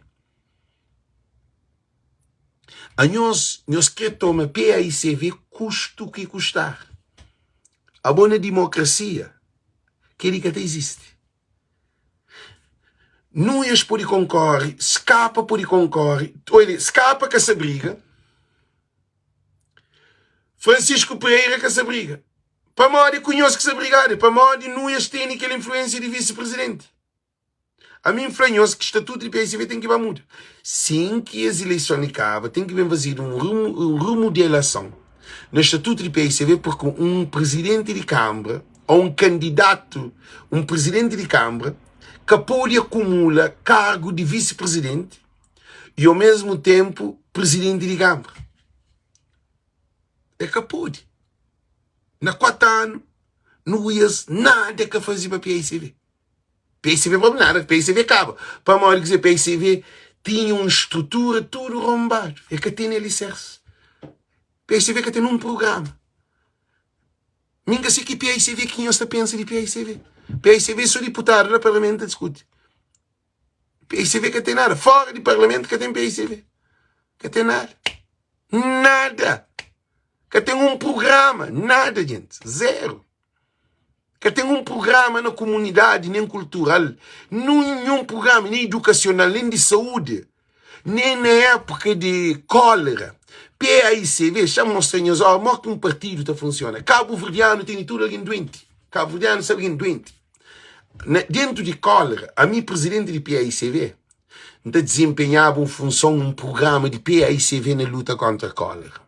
A: Anhos, nhos kre toma PAICV kustu ki kustar. Abo na dimokrasia, keli ka ta izisti. Nuias pode konkore, Skapa pode konkore, olha, Skapa ka sa briga, Francisco Pereira ka sa briga. Pamodi ku nhos ki sa brigadu? Pamodi Nuias tene kel influensia di visi-presidenti. Ami N fla nhos ki statutu di PSB ten ki ba muda. Sin ki es ileison li kaba, ten ki ben fazedu un remodelason na statutu di PSB purki un prizidenti di kanbra ô un kandidatu un prizidenti di kanbra ka pode akumula kargu di visi-prizidenti y ô mesmu tenpu prizidenti di kanbra. E ka pode. Na 4 anu, Nuias nada ka faze pa PSB. PSV propi nada, PSV kaba. Pamodi ki PSV tinha un strutura tudu rombadu, el ka tene aliserse. PSV ka ten un programa. Mi N ka se ki PSV ki nhos ta pensa di PSV. PSV so diputadu na parlamentu ta diskuti. PSV ka ten nada. Fora di parlamentu ka ten PSV. Ka ten nada. Nada. Ka ten un programa. Nada, gente. Zero. Ka ten un prugrama na kumunidadi, nen kultural, ninhun prugrama, nen idukasional, nen di saúdi, nen na épuka di kólera. PAICV xa mostra nhos ó mo ki un partidu ta funsiona. Kabuverdianu tene tudu algen duenti. Kabuverdianu sta algen duenti. Na, dentu di kólera, ami prizidenti di PAICV, N ta dizenpenhaba un funson, un prugrama di PAICV na luta kóntra kólera.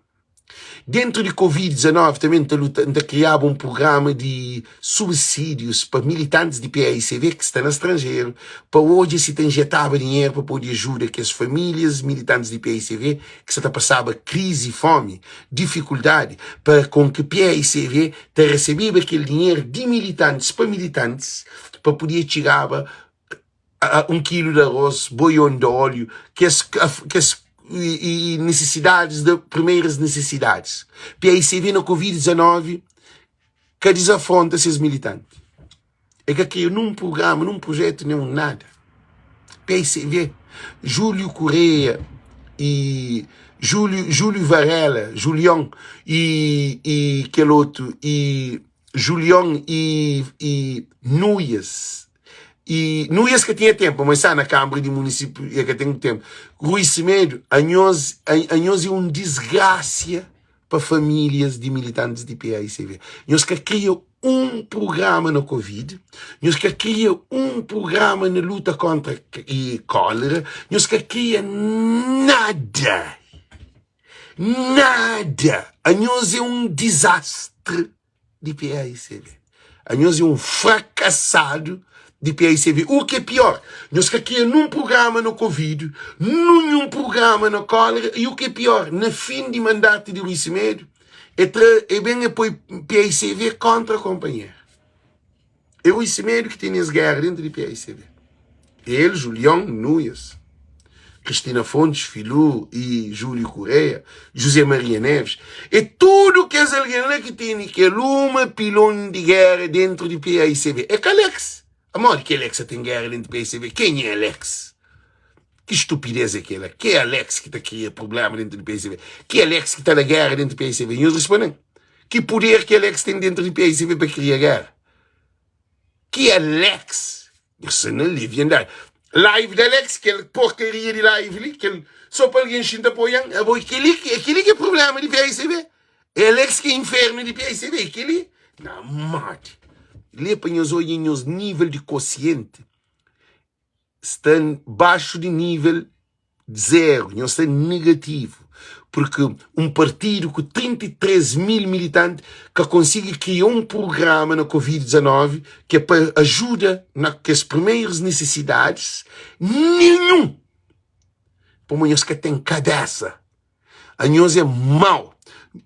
A: Dentru di Covid 19 tanbe N ta luta, N ta kriaba un prugrama di subsídius pa militantis di PAICV ki sta na stranjeru pa odja si ta injetaba dinheru pa pode ajuda kes famílias militantis di PAICV ki sa ta pasaba krizi, fomi, difikuldadi pa kon ki PAICV ta resebeba kel dinheru di militantis pa militantis pa podia txigaba un kilu di arroz, boion di óleo, kes, kes e, e necessidades de primeiras necessidades. PICV na Covid-19 ka desafronta ses militantes. É ka kria num programa, num projeto, nenhum nada. PICV, Júlio Correia e Júlio, Júlio Varela, Julião e, e aquele outro, e Julião e, e Nuias E Nuias ka tinha tempu, mas sa na Kâmara di Munisípiu e ka ten tempu. Rui Semedo, anhos, anhos é un disgrasia. pa famílias di militantis di paicv. Nhos ka kria un prugrama na Covid, nhos ka kria un prugrama na luta kontra kólera, nhos ka kria nada! Nada! Anhos é un dizastri di paicv. Anhos é un frakasadu di paicv. U ki é pior, nhos ka kria nun prugrama na Covid, nunhun prugrama na kólera i u ki é pior, na fin di mandatu di Rui Semedo, e tra, e ben e poi paicv kontra konpanheru. É Rui Semedo ki tene es géra dentu di paicv. El, Julião Nunes, Cristina Fontes, Filú e Júlio Correia, José Maria Neves, é tudu kes algen la ki tene kel uma pilon di géra dentu di paicv. É ka Alex. Amodi ki Alex sa ten géra dentu di paicv? Kenha é Alex? Ki stupidez é kela? Ke Alex ki ta kria prublema dentu di paicv? Ki Alex ki ta da géra dentu di paicv? Nhos responde-m. Ki puder ki Alex ten dentu di paicv pa kria géra? Ki Alex? Nhos sta na leviandadi. Live di Alex, kel porkaria di live li, kel so pa algen xinta pa oian, abo é keli, é keli ki é prublema di paicv? É Alex ki é infernu di paicv? É keli? Na modi. Li é pa nhos odja nhos nivel di kosienti. sta baxu di nível zeru, nhos sta negativu, purki un partidu ku 33 mil militanti ka konsigi kria un prugrama na Covid 19 ki é pa ajuda na kes primerus nisisidadis, ninhun! Pamodi nhos ka ten kabesa. Anhos é mau.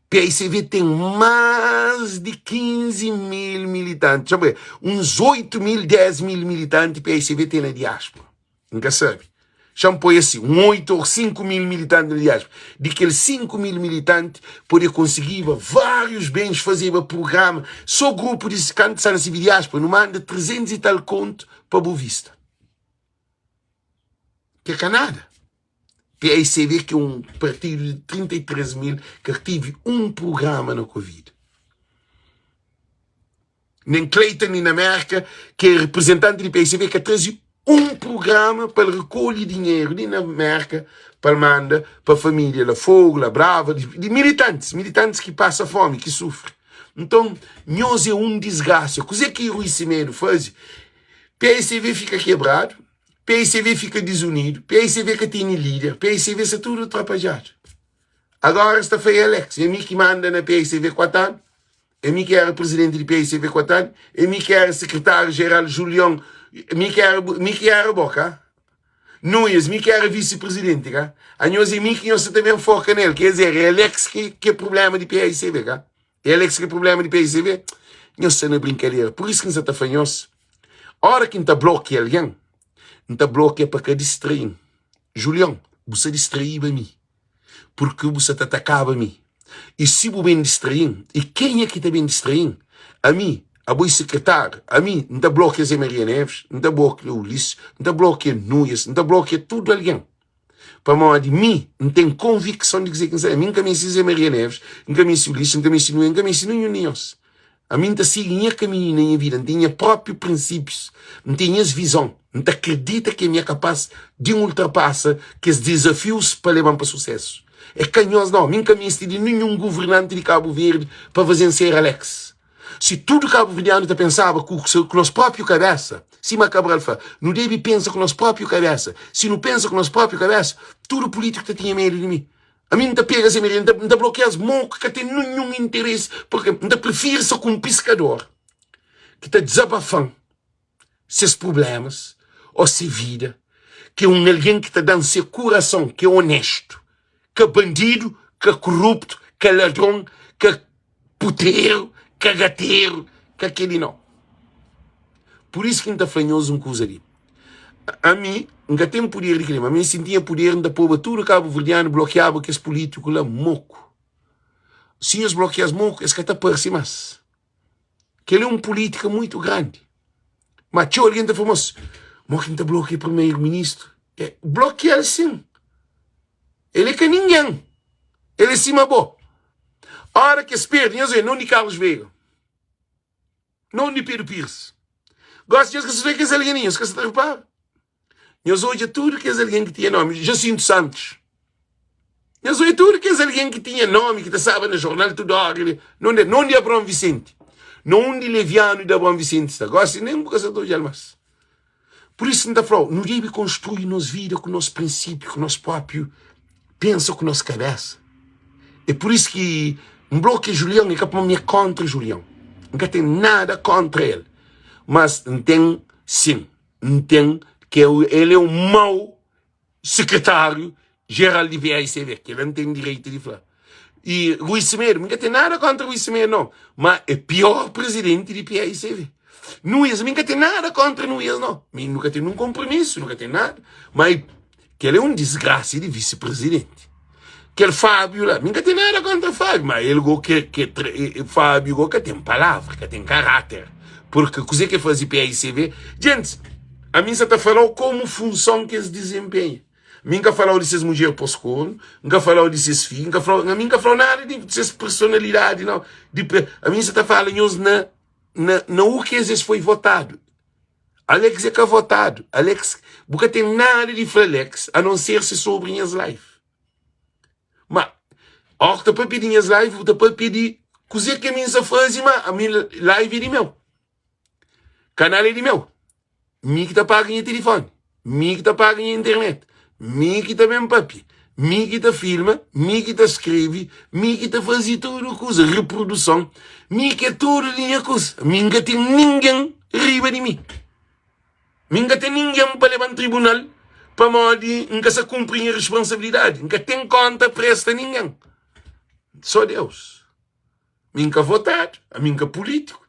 A: PICV tem mais de 15 mil militantes. Sabe, uns 8 mil, 10 mil militantes PICV tem na diáspora. Nunca sabe. Xa-m poi assim, um 8 ou 5 mil militantes na diáspora. De aqueles 5 mil militantes, poder conseguir vários bens, fazer programa. Só grupo de canto está na diáspora, não manda 300 e tal conto para Boa Vista. Que é nada. PICV ki é un partidu di 33 mil ka tive un prugrama na Covid. Nen Clayton li na Merka ki é reprezentanti di PICV ka traze un prugrama pa el rekolhe dinheru li na Merka pa el manda pa família la Fogo, la Brava, di militantis, militantis ki pasa fomi, ki sufri. Nton, nhos é un disgrasa. Kuzê ki Rui Semedo faze? PICV fika kebradu. PICV fika dizunidu, PICV ka tene lider, PICV sta tudu trapadjadu. Agora sta fai Alex, é mi ki manda na PICV 4 anu, é mi ki era presidenti di PICV 4 anu, é mi ki era sekretáriu jeral Julião, mi ki era, mi ki era bo ka? Nunes, mi ki era visi-presidenti ka? Anhos é mi ki nhos sa ta ben foka nel, quer dizer, é Alex ki ki é problema di PICV ka? É Alex ki é problema di PICV? Nhos sta na brinkadera, pur isu ki N sa ta fla nhos, Ora ki N ta blokia algen, N ta blokia pa ka distrai-m. Julion, bu sta distraiba mi, purki bu sta ta atakaba mi. I si bu ben distrai-m, i kenha ki ta ben distrai-m? Ami, abo i sekretáriu, ami, N ta blokia Zé Maria Neves, N ta blokia Ulisses, N ta blokia Nuias, N ta blokia tudu algen. Pamodi mi, N ten konvikson di kuzê ki N sta. Ami N ka meste Zé Maria Neves, N ka meste Ulisses, N ka meste Nuias, N ka meste ninhun di nhos. Ami N ta sigi nha kaminhu na nha vida, N ten nha própi prinsípius, N ten nhas vizon. N ta kridita ki ami é kapás di N ultrapasa kes dizafius pa leba-m pa susésu. É ka nhos nau, mi N ka meste di ninhun governanti di Kabu Verdi pa faze-m ser Alex. Si tudu kabuverdianu ta pensaba ku ku nos própiu kabésa, sima Cabral fla, nu debe pensa ku nos própiu kabésa. Si nu pensa ku nos própiu kabésa, tudu pulítiku ta tinha medu di mi. Ami N ta pega se N ta, N ta blokia-s mo ki ka ten ninhun interesi, purke N ta prifiri sta ku un piskador ki ta dizabafa-m ses prublémas ô se vida, ki un algen ki ta da-m se kurason, ki é onéstu, ka bandidu, ka koruptu, ka ladron, ka puteru, ka gateru, ka kel-li nau. Pur isu ki N ta fla nhos un kuza li, ami N ka ten puder di kel-li, ma ami si N tinha puder N ta poba tudu kabuverdianu blokiaba kes pulítiku la moku. Si nhos blokia-s moku, es ka ta parse más. Kel-li é un pulítika muitu grandi. Ma txeu algen ta fla, mas mo ki N ta blokia primeru-ministru? É, blokia-l sin. El é ka ningen. El é sima bo. Ora ki es perde, nhos oia, non di Carlos Veiga, non di Pedro Pires. Gosi nhos ka sa ta kes algen li, nhos ka sa ta repara. Nhos odja tudu kes algen ki tinha nomi, Jacinto Santos. Nhos odja tudu kes algen ki tinha nomi, ki ta staba na jornal tudu óra li. Nonde, nonde Abraon Visenti? Na undi Levianu di Abraon Visenti sta? Gósi nen bu ka sa ta odja-l más. Pur isu N ta fla-u, nu debe konstrui nos vida ku nos prinsípiu, ku nos própiu pensa ku nos kabésa. É pur isu ki N blokia Julion, é ka pamodi mi é kóntra Julion. N ka ten nada kóntra el. Mas N ten, sin, N ten ki el é un mau Sekretáriu Jeral di PAICV, kel-la N ten direitu di fla. I Rui Semedo, mi ka ten nada kóntra Rui Semedo, nau, má é piór prizidenti di PAICV. Nuias, mi ka ten nada kóntra Nuias, nau. Mi nu ka ten nun konpromisu, nu ka ten nada. Má kel-la é un disgrasa di visi-prizidenti. Kel Fábio la, mi ka ten nada kóntra Fábio, má el gó ke, ke, Fábio gó ka ten palavra, ka ten karáter. Purki kuzê ki el faze PAICV? Djentis, ami N sa ta fala-u komu funson ki es dizenpenha. Mi N ka fala-u di ses mudjer pos-kornu, N ka fala-u di ses fidju, N ka fala-u, ami N ka fala-u nada di ses personalidadi, nau. Di, ami N sa ta fala nhos na, na, na u ki es es foi votadu. Alex é ka votadu. Alex, bu ka ten nada di fla Alex, a non ser se sobri nhas live. Ma, óra ki ta papia di nhas live, bu ta papia di kuzê ki ami N sa faze, ma ami live é di meu. Kanal é di meu. Mi ki ta paga nha tilifoni, mi ki ta paga nha internet, mi ki ta ben papia, mi ki ta filma, mi ki ta skrebe, mi ki ta faze tudu kuza, reproduson, mi ki é tudu di nha kuza. Mi N ka ten ningen riba di mi. Mi N ka ten ningen pa leba-m tribunal pamodi N ka sa kunpri nha responsabilidadi. N ka ten konta presta ningen, so Deus. Mi N ka votadu, ami N ka pulítiku,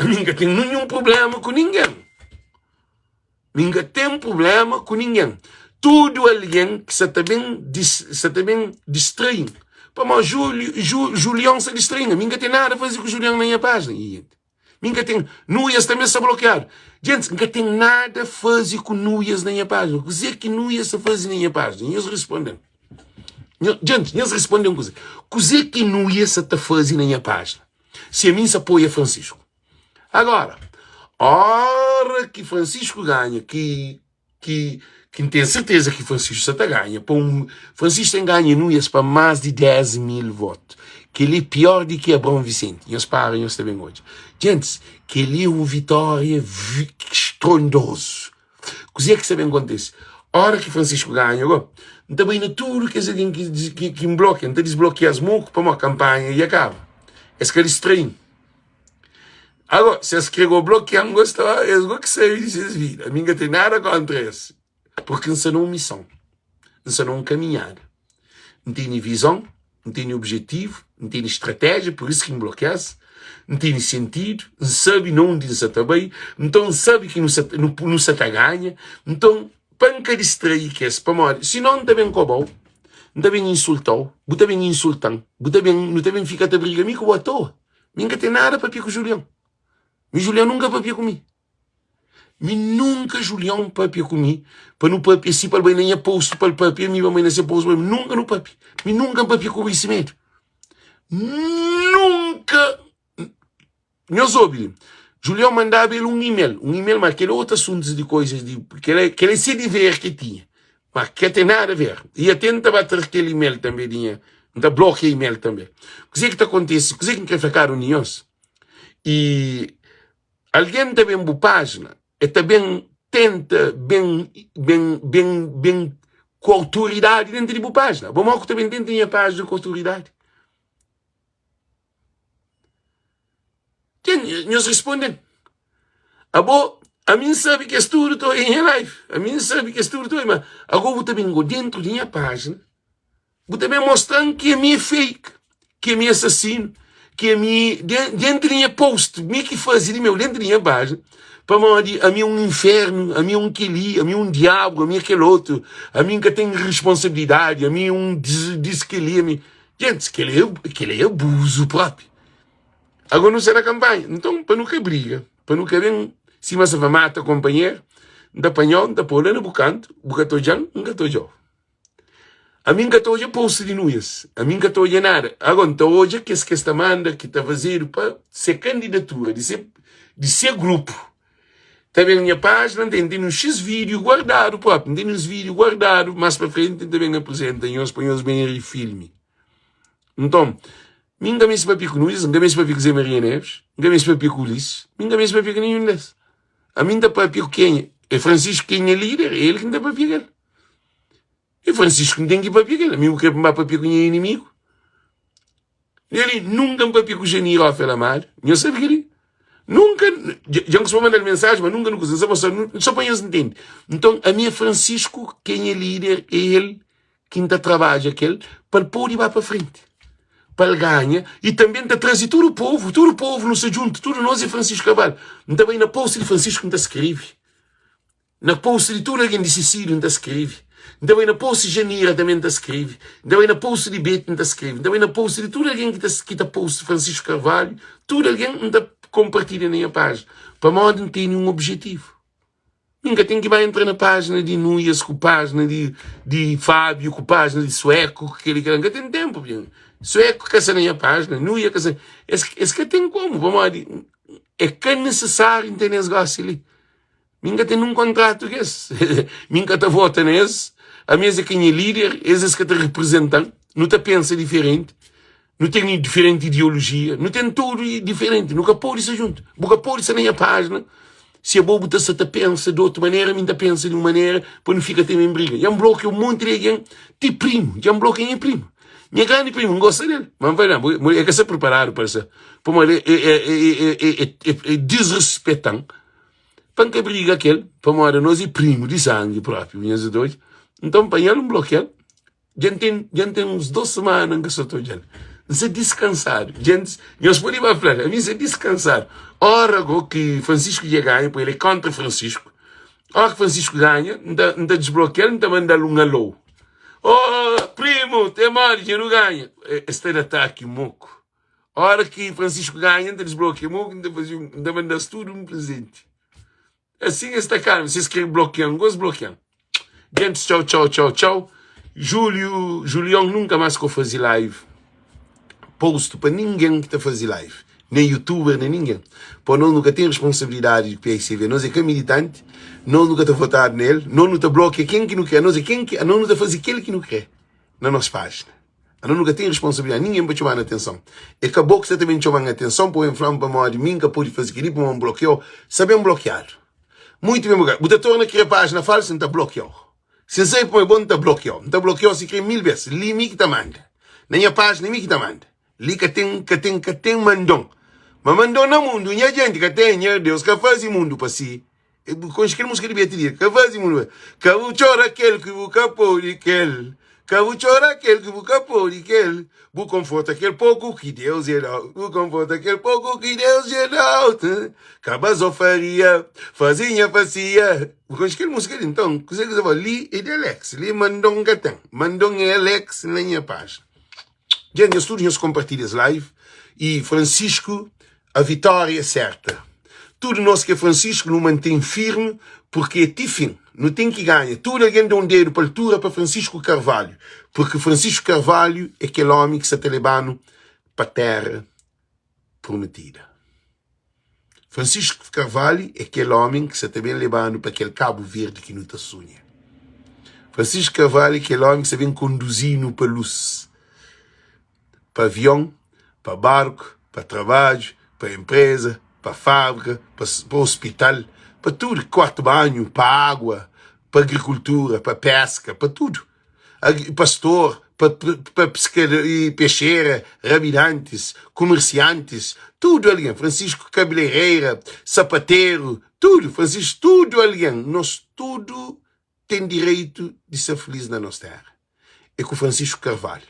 A: ami N ka ten ninhun prubléma ku ningen. Mi N ka ten prubléma ku ningen. Tudu algen ki sa ta ben sa ta ben distrai-m, pamodi Júliu, Julion sa distrai-m, ami N ka ten nada faze ku Julion na nha pájina. Mi N ka ten. Nuias tanbe sta blokiadu. Gentis, N ka ten nada faze ku Nuias na nha pájina. Kuzê ki Nuias sta faze na nha pájina? Nhos responde-m. Gentis, nhos responde-m kuzê. Kuzê ki Nuias sta ta faze na nha pájina? Si ami N sta apoia Francisco. Agora, óra ki Francisco ganha, ki ki ki N ten serteza ki Francisco sa ta ganha pa un Francisco ten ganha Nuias pa más di 10 mil votu kel-li é pior di ki Abraão Vicente nhos para nhos ta ben odja gentis kel-li é un vitória strondozu kuzê ki sta ben kontise ora ki Francisco ganha go N ta bai na tudu kes algen ki ki N blokia N ta disblokia-s moku pamodi kanpanha dja kaba es ka distrai-m Agora, se es kre go blokia-m go sta, es go ki sabe di ses vida. Mi N ka ten nada kontra es, porque N sta na un mison, N sta na un kaminhada. N tene vizon, N tene objetivu, N tene stratéjia, pur isu ki N blokia-s. N tene sentidu, N sabe na undi N sa ta bai, nton N sabe ki nu sa, nu, nu sa ta ganha. Nton, pa N ka distrai kes, pamodi sinon N ta ben koba-u, N ta ben insulta-u, bu ta ben insulta-m, bu ta ben, nu ta ben fika ta briga mi ku bo atoa. Mi N ka ten nada papia ku Julion. Mi Julion nunka papia ku mi. Mi nunka Julion papia ku mi pa nu papia si pa el bai na nha post pa el papia, mi pa N bai na se post pa el, nunka nu papia. Mi nunka N papia ku Rui Semedo. Nunka! Nhos obi li. Julion mandaba el un email, un email, ma kel otu asuntus di koizas di kel kel é se dever ki tinha. Ma ka ten nada a ver. I até N ta ba tra kel email tanbe di nha, N ta blokia email tanbe. Kuzê ki ta kontise? Kuzê ki N krê fla kada un di nhos? I algen ta ben bu pájina, el ta ben tenta ben ben ben ben ku autoridadi dentru di bu pájina. Bo mô ku ta ben dentru di nha pájina ku autoridadi? Ken nhos responde-m, Abo, ami N sabe ki es tudu ta oia nha live, ami N sabe ki es tudu ta oia, ma ago bu ta ben go dentru di nha pájina, bu ta ben mostra-m ki ami é fake, ki ami é asasinu, ki ami dentru di nha post, mi ki faze di meu, dentru di nha pájina, pamodi ami é un infernu, ami é un kel-li, ami é un diabu, ami é kel otu, ami N ka ten responsabilidadi, ami é un dis kel-li, ami. Gentis, kel-li é, kel-li é abuzu própi. Agora nu sta na kanpanha, nton pa nu ka briga, pa nu ka ben sima sa fla mata konpanheru, N ta panha-u, N ta pô-u la na bu kantu, bu ka ta odja-m, N ka ta odja-u. Ami N ka ta odja post di Nuias, ami N ka ta odja nada. Agora N ta odja kes ki es ta manda ki ta fazedu pa se kandidatura di se, di se grupu. Ta ben nha pájina, N ten, ten uns xis vídiu guardadu própi, N ten uns vídiu guardadu, más pa frenti N ta ben aprizenta nhos pa nhos ben ri filmi. Nton, mi N ka meste papia ku Nunes, N ka meste papia ku Zé Maria Neves, N ka meste papia ku Ulisses, mi N ka meste papia ku ninhun des. Ami N ta papia ku kenha? É Francisco ki é nha líder, é el ki N ta papia ku el. É Francisco ki N ten ki papia ku el. Ami bu kre pa N ba papia ku nha inimigu? Neli, nunka N papia ku Janir Ofe Lamadu. Nhos sabe kel-li? Nunka, dja N kustuma manda-l mensaji, ma nunka nu kuza. N sa mostra, sô pa nhos ntende. Nton, ami é Francisco, ki é nha líder, é el ki N ta trabadja ku el pa el pode ba pa frenti, pa el ganha i tanbê N ta traze tudu povu, tudu povu nu sta djuntu, tudu nos é Francisco Cabral. N ta bai na post di Francisco N ta skrebe. Na post di tudu algen di Sisíliu N ta skrebe. N ta bai na post di Janira tanbê N ta skrebe. N ta bai na post di Beti N ta skrebe. N ta bai na post di tudu algen ki ta ki ta post Francisco Carvalho, tudu algen N ta konpartilha na nha pájina. Pamodi N tene un objetivu. Mi N ka ten ki ba entra na pájina di Nuias ku pájina di di Fábiu ku pájina di Sueku ku kel-li kel-la. N ka ten ténpu. Sueku ka sta na nha pájina, Nuia ka sta. Es es ka ten komu pamodi é ka nisisáriu N tene es gósi li. Mi N ka ten nun kontratu ku es, mi N ka ta vota na es, ami es é ka nha líder, es es ka ta reprizentan, nu ta pensa diferenti, nu ten diferenti ideolojia, nu ten tudu diferenti, nu ka pode sta juntu. Bu ka pode sta na nha pájina si abo bu ta sta ta pensa di otu manera, mi N ta pensa di un manera, pa nu fika ta ben briga. Dja N blokia un monti di algen, ti primu, dja N blokia nha primu, nha grandi primu, N gosta del, ma N fla, bu e ka sta priparadu pa sta, pamodi e disrespeta-m. Pa N ka briga ku el, pamodi anos é primu di sangi propi, nhas odja. Nton, N panha-l, N blokia-l. Dja N ten, dja N ten uns dos simana N ka sta ta odja-l. N sta diskansadu. Djentis, nhos pode ba fla-l, ami N sta diskansadu. Ora go ki Francisco dja ganha, poi el é kontra Francisco. Ora ki Francisco ganha, N ta, N ta disblokia-l, N ta manda-l un alou. Oh, primu, ten modi, dja nu ganha. Es ta da ataki moku. Ora ki Francisco ganha, N ta disblokia mo, N ta faze un, N ta manda-s tudu un prezenti. Asin es ta kalma, si es kre blokia-m, gos blokia-m. Gentis, txau, txau, txau, txau. Julio, Julion nunka más ka faze live post pa ningen ki ta faze live, nen youtuber, nen ningen. Pa nos nu ka ten responsabilidadi di PICV, nos é ka militanti, nos nu ka ta votadu na el, nos nu ta blokia ken ki nu kre, nos é ken ki, nos nu ta faze kel ki nu kre na nos pájina. Ano nu ka ten responsabilidadi ningen pa txoma-nu atenson. É ka bo ki sta ta ben txoma-m atenson pa ben fla-m pamodi mi N ka pode faze kel-li, pamodi N blokia-u. Sta ben blokiadu. Muitu ben blokiadu. Bu ta torna kria pájina falsu, N ta blokia-u. Si N sabe pamodi bo, N ta blokia-u. N ta blokia-u si kre mil bes. Li mi ki ta manda. Na nha pájina mi ki ta manda. Li ka ten, ka ten, ka ten mandon. Ma mandon na mundu, nha jenti, ka ten. Nha Deus ka faze mundu pa si. Bu konxe kel múzika di Beti Lira? Ka faze mundu Ka bu txora kel ki bu ka pode kel Ka bu txora kel ki bu ka pode kel Bu konforta kel poku ki Deus dja dau Bu konforta kel poku ki Deus dja dau Ka bazofaria faze nha fasia Bu konxe kel múzika li? Nton, kuzê ki sa fala? Li é di Alex Li mandon ka ten Mandon é Alex na nha pájina Dja nhos tudu nhos konpartilha es live e Francisco a vitória é certa. Tudu nos ki é Francisco nu mantém firme porque é ti fim. Nu tem ki ganha. Tudu algen da um dedu pa altura pa Francisco Carvalho porque Francisco Carvalho é kel homi ki sa ta lebanu pa terra prometida. Francisco Carvalho é kel ómi ki sa ta ben leba-nu pa kel Kabu Verdi ki nu ta sunha. Francisco Carvalho é kel ómi ki sa ben konduzi-nu pa lus, pa avion, pa barku, pa trabadju, pa enpreza, pa fábrika, pa ospital, pa tudu, kuartu banhu, pa água, pa agrikultura, pa péska, pa tudu. pastor, pa pa pexera, rabidantis, kumersiantis, tudu algen, Francisco kabeleireira, sapateru, tudu, Francisco, tudu algen, nos tudu ten direitu di ser feliz na nos tera. É ku Francisco Carvalho.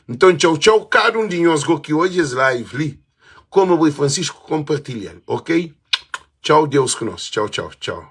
A: Nton, txau txau kada un di nhos go ki odja es live li, koma bo é Francisco, konpartilha-l, ok? Txau, Deus ku nos. Txau txau txau.